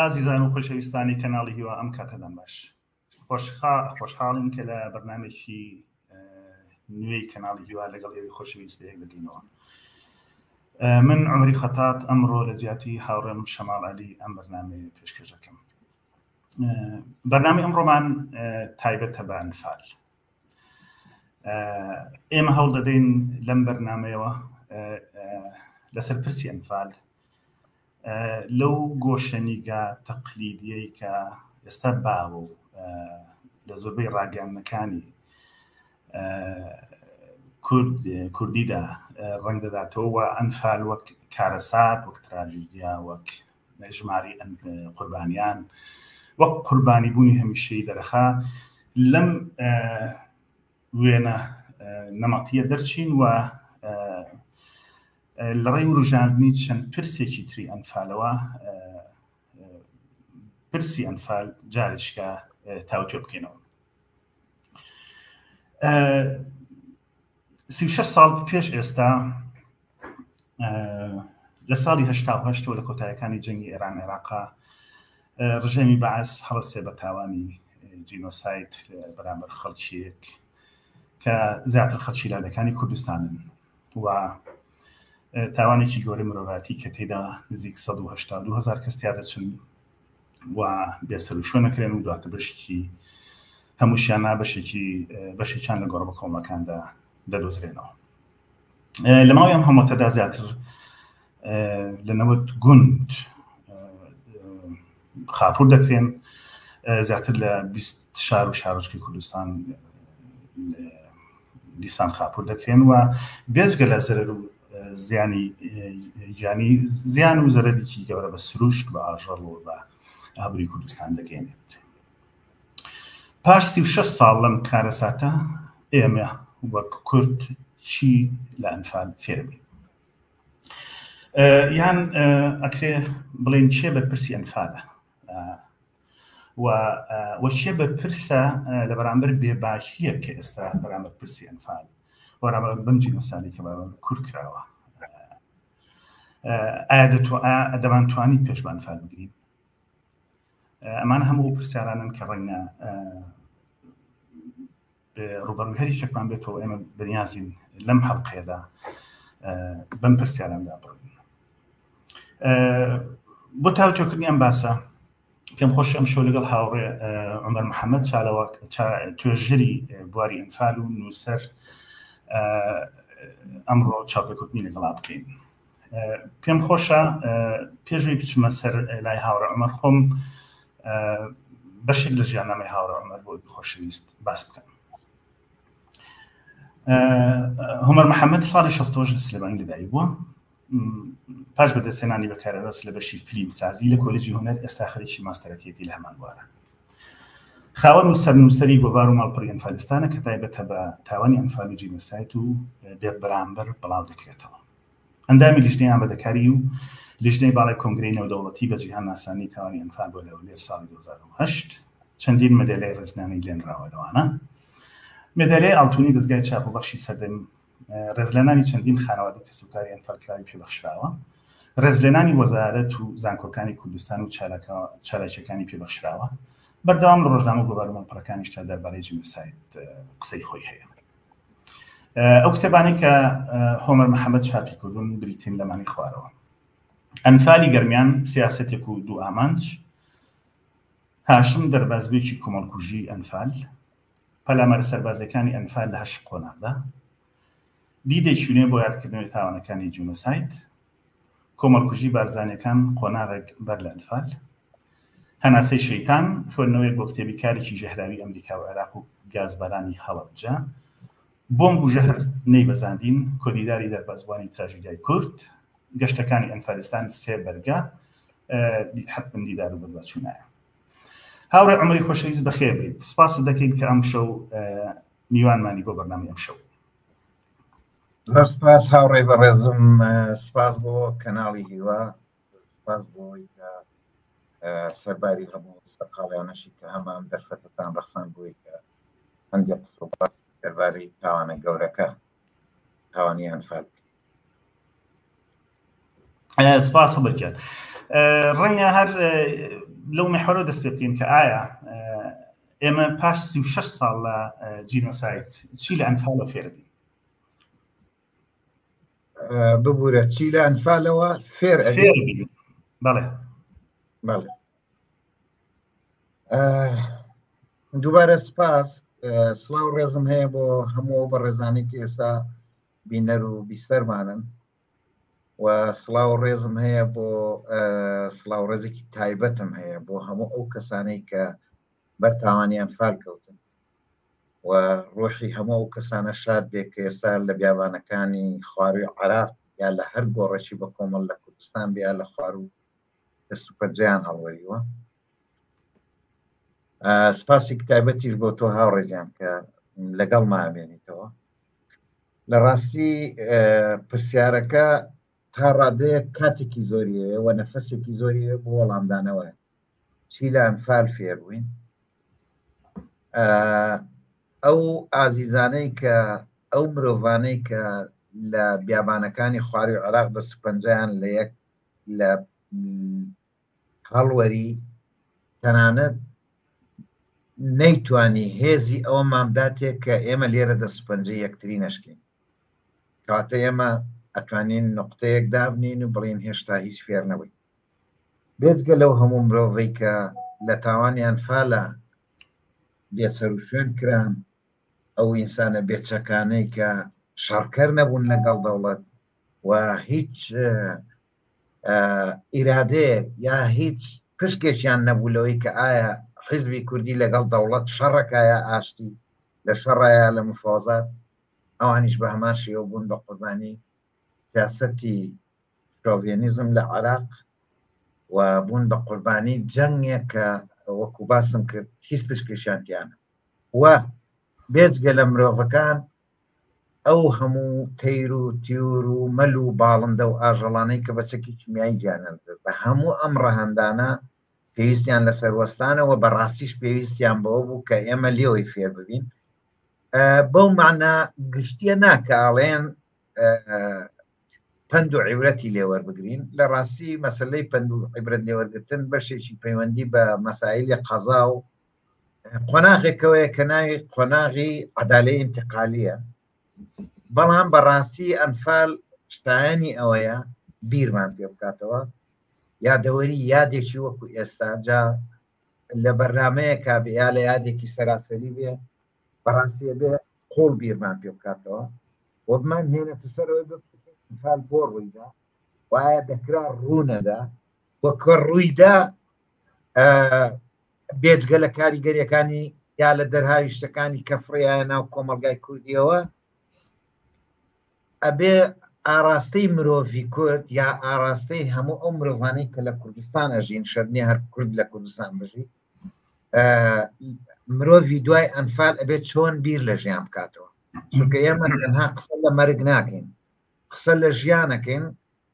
ئازیزان و خۆشەویستانی کەناڵی هیوا ئەم کاتەدان باش خۆشحاڵین کە لە بەرنامێکی نوێی کەناڵی هیوا لەگەڵ ئێوەی خۆشەویست بەیەک دەگەینەوە. من عمری خەتات ئەمڕۆ لە جیاتی هاوڕێم شەماڵ عەلی ئەم بەرنامەیە پێشکەش دەکەم. بەرنامەی ئەمڕۆمان تایبەتە بە ئەنفال. ئێمە هەوڵ دەدەین لەم بەرنمەیەوە لەسەر پرسی ئەنفال لەو گۆشەنیگا تەقلیدیەی کە ئێستا باوە و لە زۆربەی ڕاگەیاندنەکانی کورد کوردیدا ڕەنگ دەداتەوە و ئەنفال وەک کارەسات وەک تراژیدیا وەک ژماری قوربانیان وەک قوربانی بوونی هەمیشەی دەرەخا لەم وێنە نەمەتیە دەرچین و لەڕێی وروژاندنی چەند پرسێکی تری ئەنفالەوە پرسی ئەنفال جارێکە تاوتوێ بکەینەوە. 36 ساڵ پێش ئێستا لە ساڵی 1970 لە کۆتایەکانی جەنگی ئێران عێراقا ڕژێمی بەعس هەڵەسێ بە تاوانی جینۆسایت بەرامبەر خەڵکیەک کە زیاتر خەڵکی لادەکانی کوردستانن و تاوانێکی گەورەی مرۆڤاتی کە تێدا نزیک 182 هزار کەس تیا دەچن و بێسەروشوێن نەکرێن و دواتر بەشێکی هەمووشیان نا بەشێکی بەشێکیان لە گۆڕە بەکۆمەکاندا دەدۆزرێنەوە. لە ماوەی ئەم هەڵمەتەدا زیاتر لە 90 گوند خاپور دەکرێن، زیاتر لە 20 شار و شارۆچکەی کوردستان دیسان خاپور دەکرێن و بێجگە لە زەرەر و زیانی گیانی زیان و زەرەرێکی گەورە بە سروشت بە ئاژەڵ و بە ئابووری کوردستان دەگەێنێت. پاش 36 ساڵ لەم کارەساتە ئێمە وەک کورد چی لە ئەنفال فێر بین؟ یان ئەکرێ بڵێن چێ بەرپرسی ئەنفالە و و کێ بەرپرسە لە بەرامبەر بێباکییە کە ئێستا بەرامبەر پرسی ئەنفال بەرامبەر بەم جینۆسایدەی کە بەرامبەر کورد کراوە ئایا دەمانتوانی پێش بە ئەنفال بگرین؟ ئەمان هەموو پرسیارانن کە ڕەنگە ڕوبەڕووی هەر یەکێکمان بێتەوە ئێمە بەنیازین لەم حەڵقەیەدا بەم پرسیاراندا بڕۆین. بۆ تاوتوێکردنی ئەم باسە پێم خۆش ئەم شەو لەگەڵ هاوڕێ عمر محەممەد چالەوە توێژەری بواری ئەنفال و نووسەر ئەمڕۆ چاوپێکەوتنی لەگەڵا بکەین. پێم خۆشە پێشوی بچمە سەر لای هاوڕێ عمر خۆم بەشێک لە ژیاننامەی هاوڕێ عمر بۆ خۆشەویست باس بکەم. هۆمەر محەممەد ساڵی 16 لە سلێمانی لەدایک بووە. پاش بەدەستهێنانی بەکالۆریۆس لە بەشی فلیم سازی لە کۆلێجی هونەر ئێستا خەریکی ماستەرەکەیەتی لە هەمان بوارە. خاوەن و سەرنووسەری گۆڤار و ماڵپەڕی ئەنفالستانە کە تایبەتە بە تاوانی ئەنفال و جینۆساید و بێبەرامبەر بڵاو دەکرێتەوە. ئەندامی لیژنەی ئامادەکاری و لیژنەی باڵای کۆنگرەی نێودەوڵەتی بە جیهان ناساندنی تاوانی ئەنفال بۆ لە هەولێر ساڵی 2008 چەندین مەدالیای ڕێزلێنانی لێنراوە لەوانە مەدالیای ئاڵتونی دەزگای چاپ و بەخشی سەردەم ڕێزلێنانی چەندین خانەوادەی کەسوکاری ئەنفالکراوی پێبەخشراوە ڕێزلێنانی وەزارەت و زانکۆکانی کوردستان و چالاکیەکانی پێبەخشراوە بەردەوام لە ڕۆژنامە گۆڤار و ماڵپەڕەکانیشدا دەربارەی جینۆساید قسەی خۆی هەیە. ئەو کتێبانەی کە هۆمەر محەممەد چاپی کردوون بریتین لەمانی خوارەوە ئەنفالی گەرمیان سیاسەتێک و دوو ئامانج هاشم دەربازبێکی کۆمەڵکوژی ئەنفال پەلامارە سەربازیەکانی ئەنفال لە هەشت قۆناغدا دیدێکی نوێ بۆ یادکردنەوەی تاوانەکانی جینۆساید کۆمەڵکوژی بارزانیەکان قۆناغێک بەر لە ئەنفال هەناسەی شەیتان خوێندنەوەیەک بۆ کتێبی کارێکی ژەهراوی ئەمریکا و عێراق و گازبارانی هەڵەبجە بۆمب و ژەهر نەیبەزاندین کۆدیداری دەربازبووانی تراژیدیای کورد گەشتەکانی ئەنفالستان سێ بەرگە حەتمەن دیدار و بەدواچوونایە. هاوڕێ عومەری خۆشەویست بەخێر بێیت سپاست دەکەین کە ئەمشەو میوانمانی بۆ بەرنامەی ئەمشەو. زۆر سپاس هاوڕێی بەڕێزم سپاس بۆ کەناڵی هیوا سپاس بۆ ئەوەی کە سەرباری هەموو سەرقاڵیانەشی کە هەمان دەرفەتەتان ڕەخسان بۆی کە هەندێک قسە و باس دەربارەی تاوانە گەورەکە تاوانی ئەنفال بکەین. سپاس هەڵبەت گیان ڕەنگە هەر لەو میحوەرە دەست پێ بکەین کە ئایا ئێمە پاش 36 ساڵ لە جینۆساید چی لە ئەنفالەوە فێر بین؟ ببوورە چی لە ئەنفالەوە فێر بین؟ بەڵێ بەڵێ دووبارە سپاس سڵاو ڕێزم هەیە بۆ هەموو ئەو بەڕێزانی کە ئێستا بینەر و بیسەرمانن و سڵاو و ڕێزم هەیە بۆ سڵاو ڕێزێکی تایبەتم هەیە بۆ هەموو ئەو کەسانەی کە بەر تاوانی ئەنفال کەوتن و ڕۆحی هەموو ئەو کەسانە شاد بێ کە ئێستا لە بیابانەکانی خواروی عراق یا لە هەر گۆڕێکی بە کۆمەڵ لە کوردستان بیا لە خواروو دەست و پەنجەیان هەڵوەریوە. سپاسی تایبەتیش بۆ تۆ هاوڕێگیان کە لەگەڵ مامێنیتەوە. لە ڕاستی پرسیارەکە تا ڕادەیەک کاتێکی زۆری هەیە و نەفەسێکی زۆری هەیە بۆ وەڵامدانەوە. چی لە ئەنفال فێر بووین؟ ئەو ئازیزانەی کە ئەو مرۆڤانەی کە لە بیابانەکانی خواروی عێراق دەست و پەنجەیان لە یەک لە هەڵوەری تەنانەت نەیتوانی هێزی ئەوەمان بداتێ کە ئێمە لێرە دەست و پەنجەی یەکتری نەشکین. کەواتە ئێمە ئەتوانین نقطەیەک دابنین و بڵێین هێشتا هیچ فێر نەبووین. بێجگە لەو هەموو مرۆڤەی کە لە تاوانی ئەنفالە بێسەروشوێن کران، ئەو ئینسانە بێچەکانەی کە شەڕکەر نەبوون لەگەڵ دەوڵەت و هیچ ئیرادەیەک یا هیچ پشکێکیان نەبوو لەوەی کە ئایا حیزبی کوردی لەگەڵ دەوڵەت شەڕەکە یا ئاشتی لە شەڕایە لە مفاوەزات، ئەوانیش بە هەمان شێوە بوون بە قوربانی سیاسەتی شۆڤێنیزم لە عێراق و بوون بە قوربانی جەنگێک کە وەکو باسم کرد هیچ پشکێکیان تیا نەبوو و بێجگە لە مرۆڤەکان ئەو هەموو تەیر و تیور و مەل و باڵندە و ئاژەڵانەی کە بە چەکی کیمیایی گیانیان لەدەستدا، هەموو ئەم ڕەهەندانە پێویستیان لە سەروەستانە و بەڕاستیش پێویستیان بەوە بوو کە ئێمە لێوەی فێر ببین. بەو مەعنا گشتیە نا کە ئەڵێن پەند و عیبرەتی لێوەربگرین، لە ڕاستی مەسەلەی پەند و عیبرەت لێوەرگرتن بەشێکی پەیوەندی بە مەسایلی قەزا و قۆناغێکەوەیە کە ناوی قۆناغی عەدالەی ئینتقالیە. بەڵام بەڕاستی ئەنفال شایانی ئەوەیە بیرمان پێ بکاتەوە، یادەوەری یادێکی وەکو ئێستا جا لە بەرنمەیەکا بێ یا لە یادێکی سەراسەری بێ، بەڕاستیە بێ قوڵ بیرمان پێ بکاتەوە و بمان هێنێتە سەرەوەی بپرسین ئەنفال بۆ ڕوویدا، وایە دەکرا ڕوونەدا و کە ڕوویدا بێجگە لە کاریگەریەکانی یا لە دەرهاویشتەکانی کە فڕیایە ناو کۆمەڵگای کوردیەوە، ئەبێ ئاراستەی مرۆڤی کورد یا ئاراستەی هەموو ئەو مرۆڤانەی کە لە کوردستان ئەژین، شەرت نییە هەر کورد لە کوردستان بژی، مرۆڤی دوای ئەنفال ئەبێت چۆن بیر لە ژیان بکاتەوە. چونکە ئێمە تەنها قسە لە مەرگ ناکەین، قسە لە ژیانەکەین،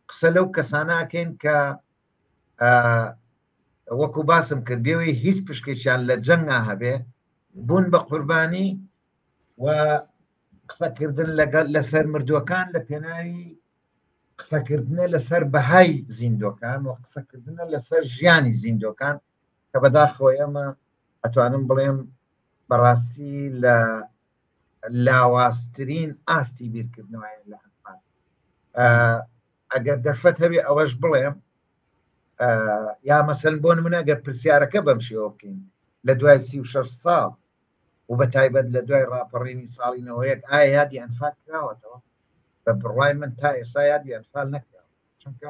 قسە لەو کەسانەکەین کە وەکو باسم کرد بێەوەی هیچ پشکێکیان لە جەنگا هەبێ بوون بە قوربانی و قسەکردن لەگەڵ لەسەر مردووەکان لە پێناوی قسەکردنە لەسەر بەهای زیندۆکان و قسەکردنە لەسەر ژیانی زیندۆکان کە بەداخەوە ئێمە ئەتوانم بڵێم بەڕاستی لە لاوازترین ئاستی بیرکردنەوەیە لە ئەنفال. ئەگەر دەرفەت هەبێ ئەوەش بڵێم، یا مەسەن بۆ نمونە ئەگەر پرسیارەکە بەم شێوە بکەین لە دوای 36 ساڵ و بە تایبەت لە دوای ڕاپەڕینی ساڵی 91 ئایا یادی ئەنفال کراوەتەوە؟ بە بڕوای من تا ئێستا یادی ئەنفال نەکراوە، چونکە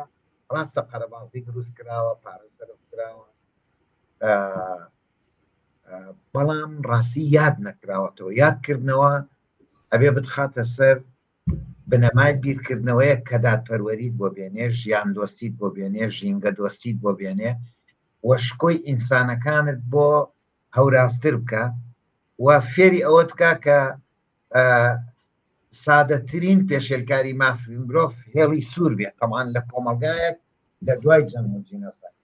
ڕاستە قەرەباڵغی دروست کراوە، پارە سەرف کراوە، بەڵام ڕاستی یاد نەکراوەتەوە. یادکردنەوە ئەبێ بتخاتە سەر بنەمای بیرکردنەوەیەک کە دادپەروەریت بۆ بێنێ، ژیان دۆستیت بۆ بێنێ، ژینگە دۆستیت بۆ بێنێ و شکۆی ئینسانەکانت بۆ هەوراستر بکە و فێری ئەوەت بکە کە سادەترین پێشێلکاری مافی مرۆڤ هێڵی سوور بێت، تەمان لە کۆمەڵگایەک لە دوای جەنگ و جینۆساید.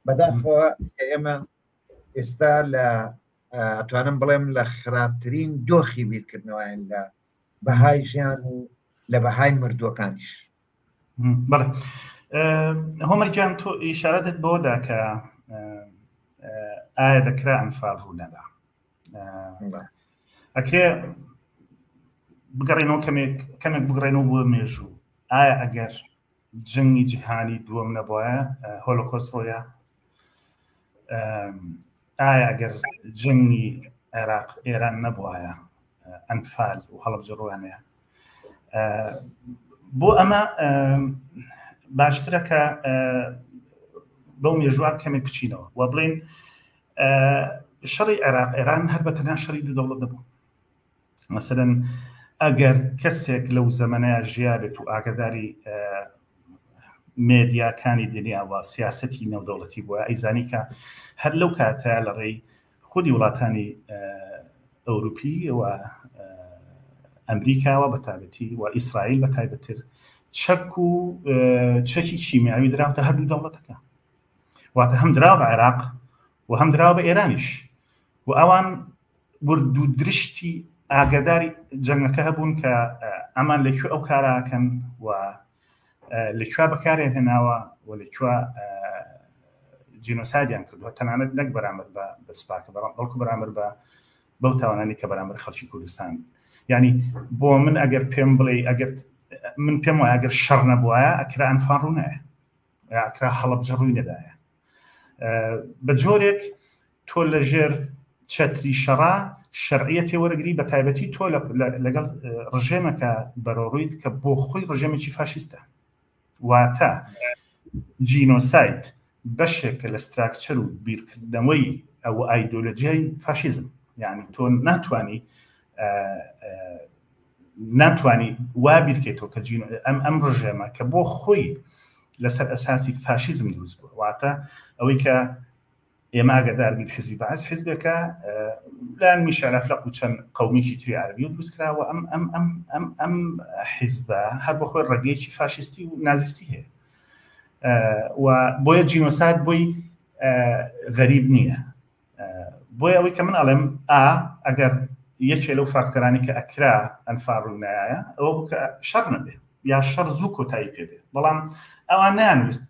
بەداخەوە کە ئێمە ئێستا لە ئەتوانم بڵێم لە خراپترین دۆخی بیرکردنەوەین لە بەهای ژیان و لە بەهای مردووەکانیش. بەڵێ هۆمەر گیان، تۆ ئیشارەتت بەوەدا کە ئایا دەکرا ئەنفال ڕوو نەدا؟ ئەکرێ بگەڕێنەوە کەمێک کەمێک بگەڕێنەوە بۆ مێژوو ئایا ئەگەر جەنگی جیهانی دووەم نەبواە هۆلۆکۆست ڕۆیە ئایا ئەگەر جەنگی عێراق ئێران نەبواە ئەنفال و هەڵبجە ڕوانەیە بۆ ئەمە باشترە کە بەو مێژوە کەمێک بچینەوە و بڵێن شەڕی عێراق ئێران هەر بە تەنها شەڕی دوو دەوڵەت نەبوو مەسەلەن ئەگەر کەسێک لەو زەمەنەیە ژیابێت و ئاگداری مێدیاکانی دنیا و سیاسەتی نێودەوڵەتی بووە ئەیزانی کە هەر لەو کاتە لە ڕێی خودی وڵاتانی ئەوروپی و ئەمریکاوە بە تایبەتی و ئیسرائیل بە تایبەتتر چەک و چەکی کیمیاوی دراوتە هەردوو دەوڵەتەکە واتە هەم دراوە بە عێراق و هەم دراوە بە ئێرانیش و ئەوان ورد و درشتی ئاگاداری جەنگەکە هەبوون کە ئەمان لە کوێ ئەو کاراکەن و لە کوێ بەکارێن هێناوە و لە کوێ جینۆسایدیان کردووە تەنانەت نەک بەرامبەر بە سوپاکە بەڵکو بەرامبەر بە بەو تاوانانی کە بەرامبەر خەڵکی کوردستان یعنی بۆ من ئەگەر پێم بڵێ ئەگەر من پێم وایە ئەگەر شەڕ نەبوایە ئەکرا ئەنفال ڕوونایە ئەکرا هەڵەبجە ڕووی نەدایە بە جۆرێک تۆ لە ژێر چەتری شەڕا شەرعیە تێوەرەگری بە تایبەتی تۆ لەگەڵ ڕژێمەکە بەرەوڕوویت کە بۆ خۆی ڕژێمێکی فاشیستە واتە جینۆساید بەشێکە لە ستراکچەر و بیرکردنەوەی ئەو ئایدۆلۆژیای فاشیزم یعنی تۆ ناتوانانی ناتوانی وا بیرکەیتەوە کە ئەم ئەم ڕژێمە کە بۆ خۆی لەسەر ئەساسی فاشیزم دروست بووە واتە ئەوەی کە ئێمە ئاگادار بین حزبی بەعس حزبێکە لایەن میشال ئەفلەق و چەند قومیکی تری عەربی و دروست کراوە ئەم ئەم ئەم ئەم ئەم حیزبە هەر بۆ خۆی ڕەگێکی فاشیستی و نازیستی هەیە و بۆیە جینۆساید بۆی غەریب نییە بۆیە ئەوەی کە من ئەڵێم ئا ئەگەر یەکێ لەو فاکتەرانی کە ئەکرا ئەنفال ڕوونایە ئەوە بوو کە شەڕ نەبێ یا شەڕ زوو کۆتایی پێ بێ بەڵام ئەوان نەیانویست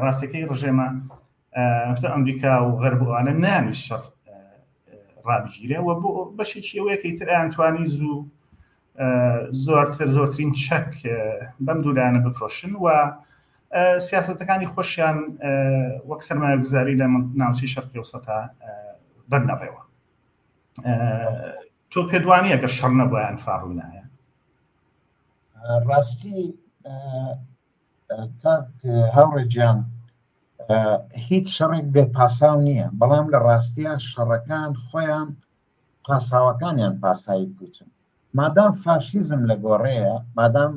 ڕاستەکەی ڕژێمە ئەمریکا و غەرب و ئەوانە نەیانویست شەڕ ڕابگیرێ و بۆ بەشێکی ئەوەیەکەی تر ئەیانتوانی زوو زۆرتر زۆرترین چەک بەم دوولایەنە بفرۆشن و سیاستەکانی خۆشیان وەک سەرمایەگوزاری لە ناوچەی شەرقی ئەوسەتا بەرنەڕێوە تۆ پێدوانیە گەر شەڕ نەبووە ئەنفال ڕووینایە؟ ڕاستی کاک هاوڕێ گیان هیچ شەڕێک بێ پاساو نییە بەڵام لە ڕاستیە شەڕەکان خۆیان پاساوەکانیان پاساوی پوچن مادام فاشیزم لە گۆڕەیە مادام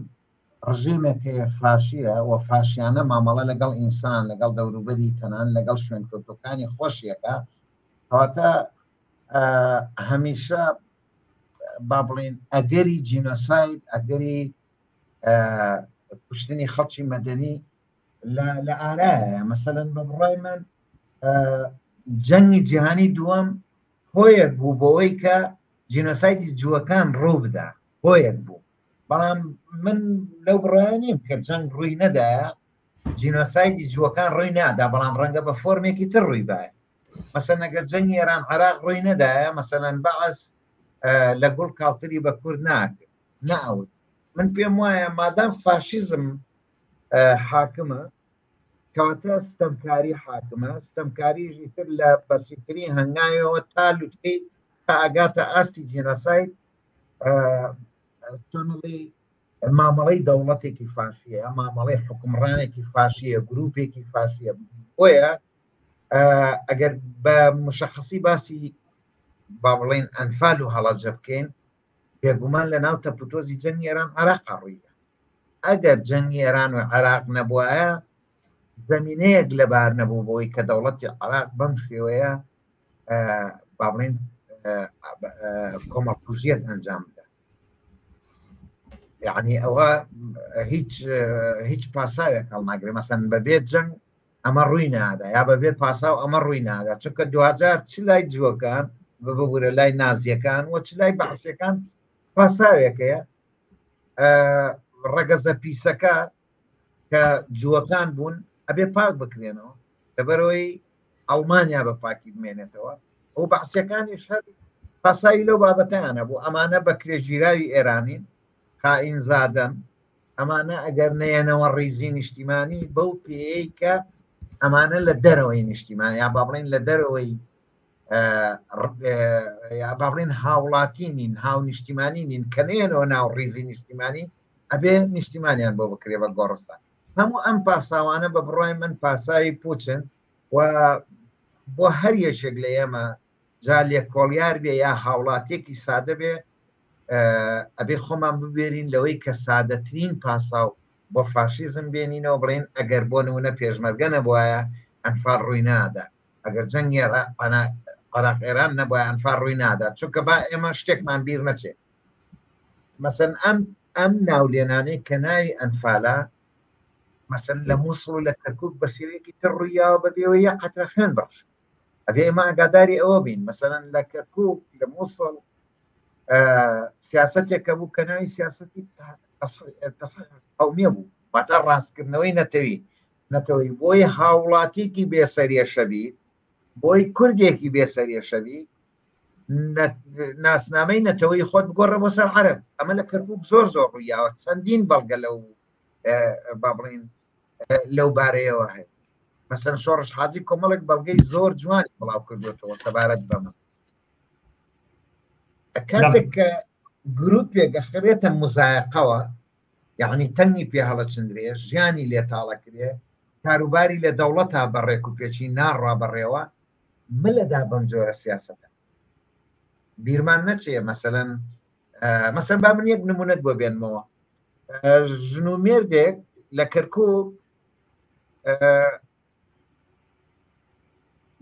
ڕژێمێک هەیە فاشیە و فاشیانە مامەڵە لەگەڵ ئینسان لەگەڵ دەوروبەری تەنان لەگەڵ شوێنکەوتەکانی خۆشیەکە کەواتە هەمیشە با بڵێن ئەگەری جینۆساید ئەگەری کوشتنی خەڵکی مەدەنی لە ئارایە مەسەلەن بە بڕای من جەنگی جیهانی دووەم هۆیەک بوو بۆەوەی کە جینۆسایدی جووەکان ڕوو بدا هۆیەک بوو بەڵام من لەو بڕایە نیم کە جەنگ ڕووی نەدایە جینۆسایدی جووەکان ڕووی نادا بەڵام ڕەنگە بە فۆرمێکی تر ڕووی باە مەسەن ئەگەر جەنگی ئێران عراق ڕووی نەدایە مەسەلەن بەعس لە گوڵ کاڵتری بە کورد ناکرد ناوت من پێم وایە مادام فاشیزم حاکمە کەواتە ستەمکاری حاکمە ستەمکاری تر لە بەسیترین هەنگاوەوە تا لوتکەی تا ئاگاتە ئاستی جینۆساید تۆنڵی مامەڵەی دەوڵەتێکی فاشیە مامەڵەی حکومڕانێکی فاشیە گروپێکی فاشیە بۆیە ئەگەر بە مشخصی باسی با بڵین ئەنفال و هەڵەبجە بکەین بێگومان لە ناو تەپوتۆزی جەنگی ئێران عراق ڕوویە ئەگەر جەنگی ئێران و عێراق نەبوایە زمینەیەک لەبار نەبوو بۆی کە دەوڵەتی عراق بەم شێوەیە با بڵێن کۆمەڵکوژیەک ئەنجام بدە یعنی ئەوە هیچ هیچ پاساوێک هەڵناگرێ مەسەن بەبێ جەنگ ئەمە ڕووی نادا یا بەبێ پاساو ئەمە ڕووی نادا چونکە دوجار چ لای جووەکان ببورە لای نازیەکان و چ لای بەعسیەکان پاساوێکەیە ڕەگەزە پیسەکە کە جووەکان بوون ئەبێ پاک بکرێنەوە لەبەرەوەی. ئەڵمانیا بە پاکی بمێنێتەوە و بەعسیەکانیش هەر پاساوی لەو بابەتەیان هەبوو ئەمانە بە کرێگیراوی ئێرانین خائینزادەن ئەمانە ئەگەر نەیەنەوە ڕیزی نیشتیمانی بەو پێیەی کە ئەمانە لە دەرەوەی نیشتیمان یا با بڵین لە دەرەوەی یا با بڵین هاوڵاتی نین هاونیشتیمانی نین کە نێنەوە ناو ڕیزی نیشتیمانی ئەبێ نیشتیمانیان بۆ بکرێ بە گۆڕستان هەموو ئەم پاساوانە بە بڕای من پاساوی پوچن و بۆ هەر یەکێک لە ئێمە جا لێکۆڵیار بێ یا هاوڵاتیەکی سادە بێ ئەبێ خۆمان ببێرین لەوەی کە سادەترین پاساو بۆ فاشیزم بێنینەوە بڵێن ئەگەر بۆ نمونە پێشمەرگە نەبوایە ئەنفال ڕووی نادا ئەگەر جەنگی عراق ئێران نەبوایە ئەنفال ڕووی نادا چونکە با ئێمە شتێکمان بیر نەچێت مەسەن ئەم ئەم ناولێنانەی کە ناوی ئەنفالە مەسەن لە مووسڵ و لە کەرکک بە شێوەیەکی تر ڕوویاوە بە بێەوە یە قەترە خوێن بڕژ ئەبێ ئێمە ئاگاداری ئەوە بین مەسەلەن لە کەرکک لە مووسڵ سیاستێک کە بوو کە ناوی سیاستی قومیە بوو واتە ڕاستکردنەوەی نەتەوی نەتەوەی بۆی هاوڵاتیکی بێسەریەشەبی بۆی کوردێکی بێسەریەشەبی ناسنامەی نەتەوەی خۆت بگۆڕە بۆ سەر عەرب ئەمە لە کەرکک زۆر زۆر ڕوویاوە چەندین بەڵگە لەو با بڵین لەو بارەیەوە هەیە مەسەن شۆڕش حاجی کۆمەڵێک بەڵگەی زۆر جوانی بڵاو کردوێتەوە سەبارەت بەمە کاتێک کە گروپێک ئەخرێتە مزایقەوە یعنی تەنگی پێ هەڵەچندرێ ژیانی لێ تاڵەکرێ کاروباری لە دەوڵەتا بە ڕێک و پێچی ناڕوا بەڕێوە ملەدا بەم جۆرە سیاسەتە بیرمان نەچێ مەسەلەن مەسەن با من یەک نمونەت بۆ بێنمەوە ژن و مێردێک لە کەرکک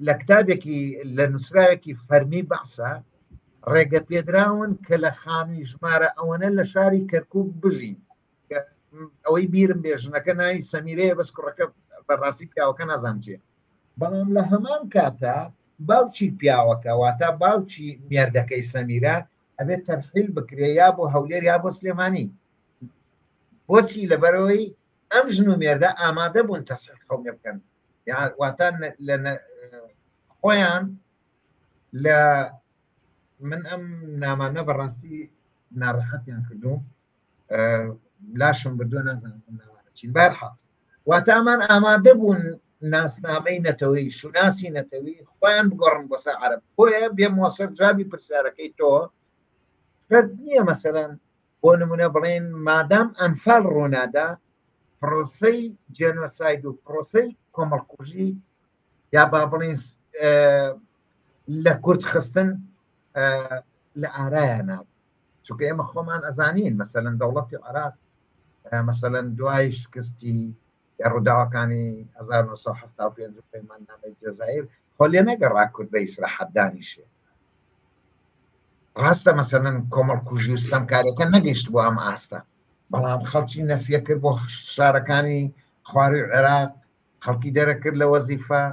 لە کتابێکی لە نووسراوێکی فەرمی بەعسە ڕێگە پێدراون کە لە خانووی ژمارە ئەوەنە لە شاری کەرکک بژین ئەوەی بیرم بێ ژنەکە ناوی سەمیرەیە بەس کوڕەکە بەڕاستی پیاوەکە نازانم چیە بەڵام لە هەمان کاتا باوکی پیاوەکە واتە باوکی مێردەکەی سەمیرە ئەبێت تەرحیل بکرێ یا بۆ هەولێر یا بۆ سلێمانی بۆچی لەبەرەوەی ئەم ژن و مێردە ئامادە بوون تەسحیح قەومیە بکەن واتە لە خۆیان لە من ئەم نامانە بەڕاستی ناڕەحەتیان کردوم لاشم بردووە نازانم ناوانە چین بارحاڵ واتە ئەمان ئامادە بوون ناسنامەی نەتەوەی شوناسی نەتەوی خۆیان بگۆڕن بۆ سەر عەرەب بۆیە بێمەوە سەر جوابی پرسیارەکەی تۆ شەرت نییە مەسەلەن بۆ نمونە بڵێن مادام ئەنفال ڕوونادا پرۆسەی جێنۆساید و پرۆسەی کۆمەڵکوژی یا با بڵین لە کورد خستن لە ئارایە نابێت چونکە ئێمە خۆمان ئەزانین مەسەلەن دەوڵەتی عێراق مەسەلەن دوای شکستی یا ڕووداوەکانی 1975 پەیماننامەی جەزائیر خۆ لێ نەگەڕا کورد بە ئیسراحەت دانیشێ ڕاستە مەسەلەن کۆمەڵکوژی و ستەمکاریەکە نەگەیشت بۆ ئەم ئاستە بەڵام خەڵکی نەفیە کرد بۆ شارەکانی خواروی عێراق خەڵکی دەرەکرد لە وەزیفە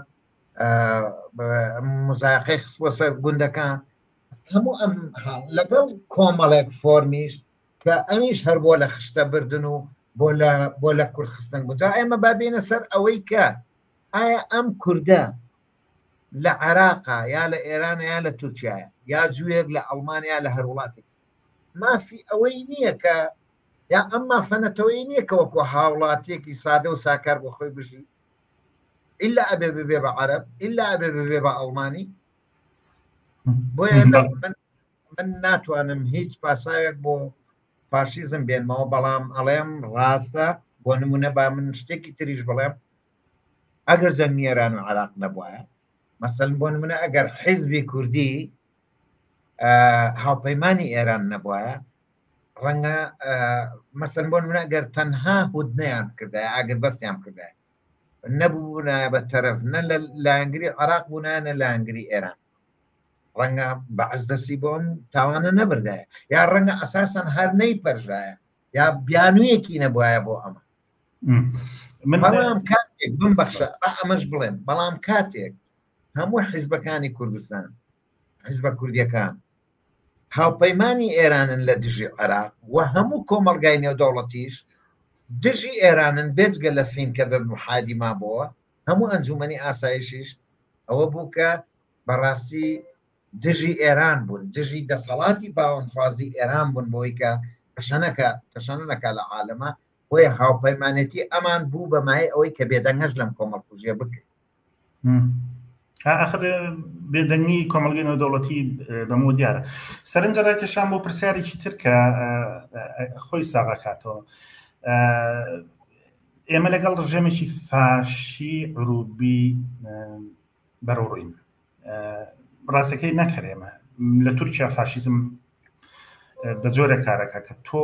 مزایقەی خستبووە سەر گوندەکان هەموو ئەم لەگەڵ کۆمەڵێک فۆرمیش کە ئەمیش هەر بۆ لە خشتە بردن و بۆ لە بۆ لە کورد خستن بوو جا ئێمە با بێینە سەر ئەوەی کە ئایا ئەم کوردە لە عێراقا یا لە ئێران یا لە تورکیایە یا جوویەک لە ئەڵمانیا لە هەر وڵاتێک مافی ئەوەی نییە کە یا ئەم مافە نەتەوەی نییە کە وەکو هاوڵاتیەکی سادە و ساکار بۆ خۆی بژی ئللا ئەبێ ببێ بە عەرەب ئللا ئەبێ ببێ بە ئەڵمانی بۆیە من ناتوانم هیچ پاساوێک بۆ فاشیزم بێنمەوە بەڵام ئەڵێم ڕاستە بۆ نمونە با من شتێکی تریش بڵێم ئەگەر جەنگی ئێران و عراق نەبوایە مەسەل بۆ نمونە ئەگەر حیزبی کوردی هاوپەیمانی ئێران نەبوایە ڕەنگە مەسەل بۆ نمونە ئەگەر تەنها هودنەیان بکردایە ئاگر بەستیان بکردایە نەبوونایە بە تەرەف نە لە لایەنگری عراق بوونایە نە لایەنگری ئێران ڕەنگە بەعس دەستی بۆ ئەم تاوانە نەبردایە یا ڕەنگە ئەساسەن هەر نەیپەرژایە یا بیانوویەکی نەبوایە بۆ ئەمە بەڵام کاتێک بمبەخشە با ئەمەش بڵێم بەڵام کاتێک هەموو حیزبەکانی کوردستان حیزبە کوردیەکان هاوپەیمانی ئێرانن لە دژی عێراق و هەموو کۆمەڵگای نێودەوڵەتیش دژی ئێرانن بێجگە لە سین کە بە محادی مابەوە هەموو ئەنجومەنی ئاسایشیش ئەوە بوو کە بەڕاستی دژی ئێران بوون دژی دەسەڵاتی باوەنخوازی ئێران بوون بۆی کە تەشەنەکە تەشەنە نەکا لە عالەمە بۆیە هاوپەیمانێتی ئەمان بوو بە مایەی ئەوەی کە بێدەنگەش لەم کۆمەڵکوژیە بکرێت. ئاخر بێدەنگی کۆمەڵگەی نێودەوڵەتی بەمەوە دیارە. سەرنجە ڕاکێشان بۆ پرسیارێکی تر کە خۆی ساغەکاتەوە. ئێمە لەگەڵ ڕژێمێکی فاشی عروبی بەرەوڕووین. ڕاستەکەی نەک هەر ئێمە لە تورکیا فاشیزم بە جۆرێک کارەکە کە تۆ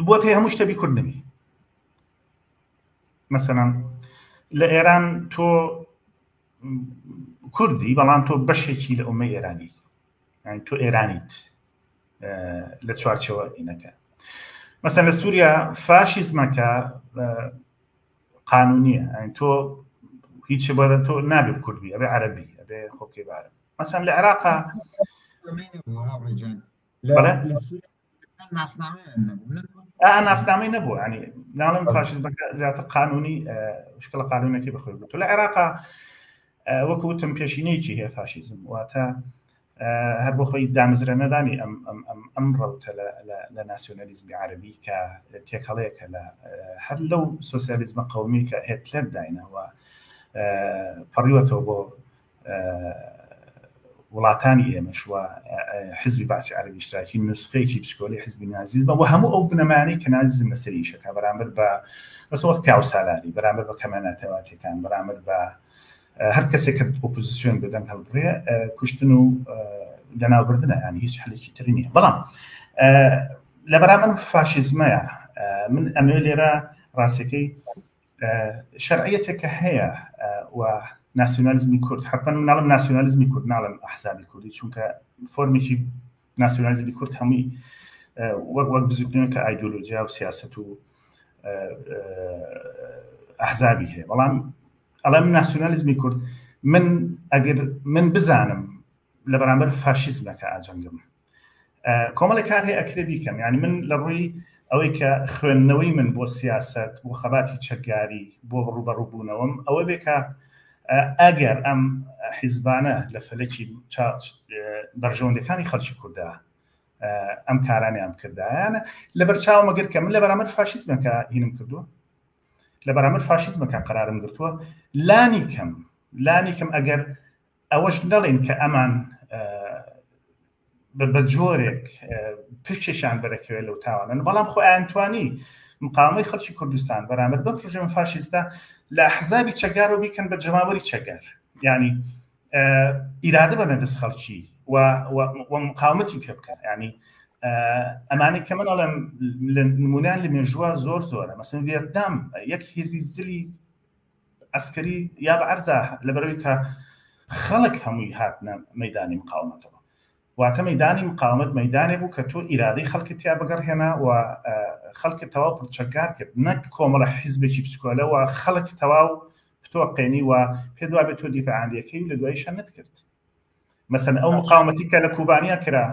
بۆت هەیە هەموو شتە بی کورد نەبی مەسەلەن لە ئێران تۆ کوردی بەڵام تۆ بەشێکی لە ئومەی ئێرانی یعنی تۆ ئێرانیت لە چوارچەوە ئینەکە مەسەن لە سووریا فاشیزمەکە قانونیە یعنی تۆ هیچ بۆ تۆ نابێت کوردبی ئەبێ عەربی ئەبێ خۆکەی بارە مەسەن لە عێراقا ناسنامەی نەبوو ینی ناڵم فاشیزمەکە زیاتر قانونی شکڵە قانونەکەی بەخۆی گرتو لە عێراقا وەکو وتم پێشینەیەکی هەیە فاشیزم واتە هەر بۆ خۆی دامەزرێنەرانی ئەم ئەم ڕەوتە لە ناسیۆنالیزمی عەربی کە تێکەڵەیەکە لە هەر لەو سۆسیالیزمە قەومی کە هێتلەر داینەوە پەڕیوەتەوە بۆ وڵاتانی ئێمەش و حزبی بەعسی عەرەبی ئیشتراکی نوسخەیەکی بچکۆلەی حزبی نازیزمە و هەموو ئەو بنەمایانەی کە نازیزم لەسەری ئیشەکە بەرامبەر بە بەس وەک پیاوسالاری بەرامبەر بە کەمە نەتەواتەکان بەرامبەر بە هەر کەسێک کە ئۆپۆزیسیۆن بەدەنگ هەڵبڕێ کوشتن و لەناوبردنە یانی هیچ حلێکی تر نییە بەڵام لە بەرامبەر فاشیزمەیە من ئەمەوێ لێرە ڕاستەکەی شەرعیەتێک کە هەیە و ناسیۆنالیزمی کورد حتمما من ناڵم ناسیۆنالیزمی کورد ناڵم ئەحزابی کوردی چونکە فۆرمێکی ناسیۆنالیزمی کورد هەمووی وەک وەک بزوتنەوە کە ئایدۆلۆژیا و سیاست و ئەحزابی هەیە بەڵام ئەڵێم ناسیۆنالیزمی کورد من ئەگەر من بزانم لە بەرامبەر فاشیزمەکە ئاجەنگم کۆمەڵێک کار هەیە ئەکرێ بیکەم یعنی من لە ڕووی ئەوەی کە خوێندنەوەی من بۆ سیاست بۆ خەباتی چەکگاری بۆ ڕوبەڕووبوونەوەم ئەوە بێ کە ئەگەر ئەم حیزبانە لە فەلەکی بەرژەوەندەکانی خەڵکی کووردا ئەم کارانیان بکردایانە لەبەر چاوم ئەگەر کە من لە بەرامبەر فاشیزمەکە هینم کردووە لە بەرامبەر فاشیزمەکە قرارم گرتووە لانی کەم لانی کەم ئەگەر ئەوەش نەڵێن کە ئەمان بە جۆرێک پشتێکیان بەرەکەوێت لەو تاوانن بەڵام خۆ ئەیانتوانی مقاومەی خەڵکی کوردستان بەرامبەر بەم ڕژێمە فاشیستە لە ئەحزابی چەکدار و بیکەن بە جەماوەری چەکدار یعنی ئیرادە بەنە دەست خەڵکی و مقاومەتی پێ بکە ینی ئەمانەی کە من ئەڵێم نمونیان لە مێژووە زۆر زۆرە مەسن ڤێتنام یەک هێزی زلی عەسکەری یا بە عەرزا لەبەرەوەی کە خەڵک هەمووی هاتنە مەدانی مقاومەتەوە واتە مەدانی مقاومەت مەدانێ بوو کە تۆ ئیرادەی خەڵکت تیا بەگەڕهێنا و خەڵکت تەواو پڕچەکدار کرد نەک کۆمەڵە حیزبێکی بچکۆلە و خەڵک تەواو بتۆقێنی و پێ دوابێت تۆ دیفاعاندەکەی و لە دواییشە نەتکرد مەسەن ئەو مقاومەتی کە لە کوبانیا کرا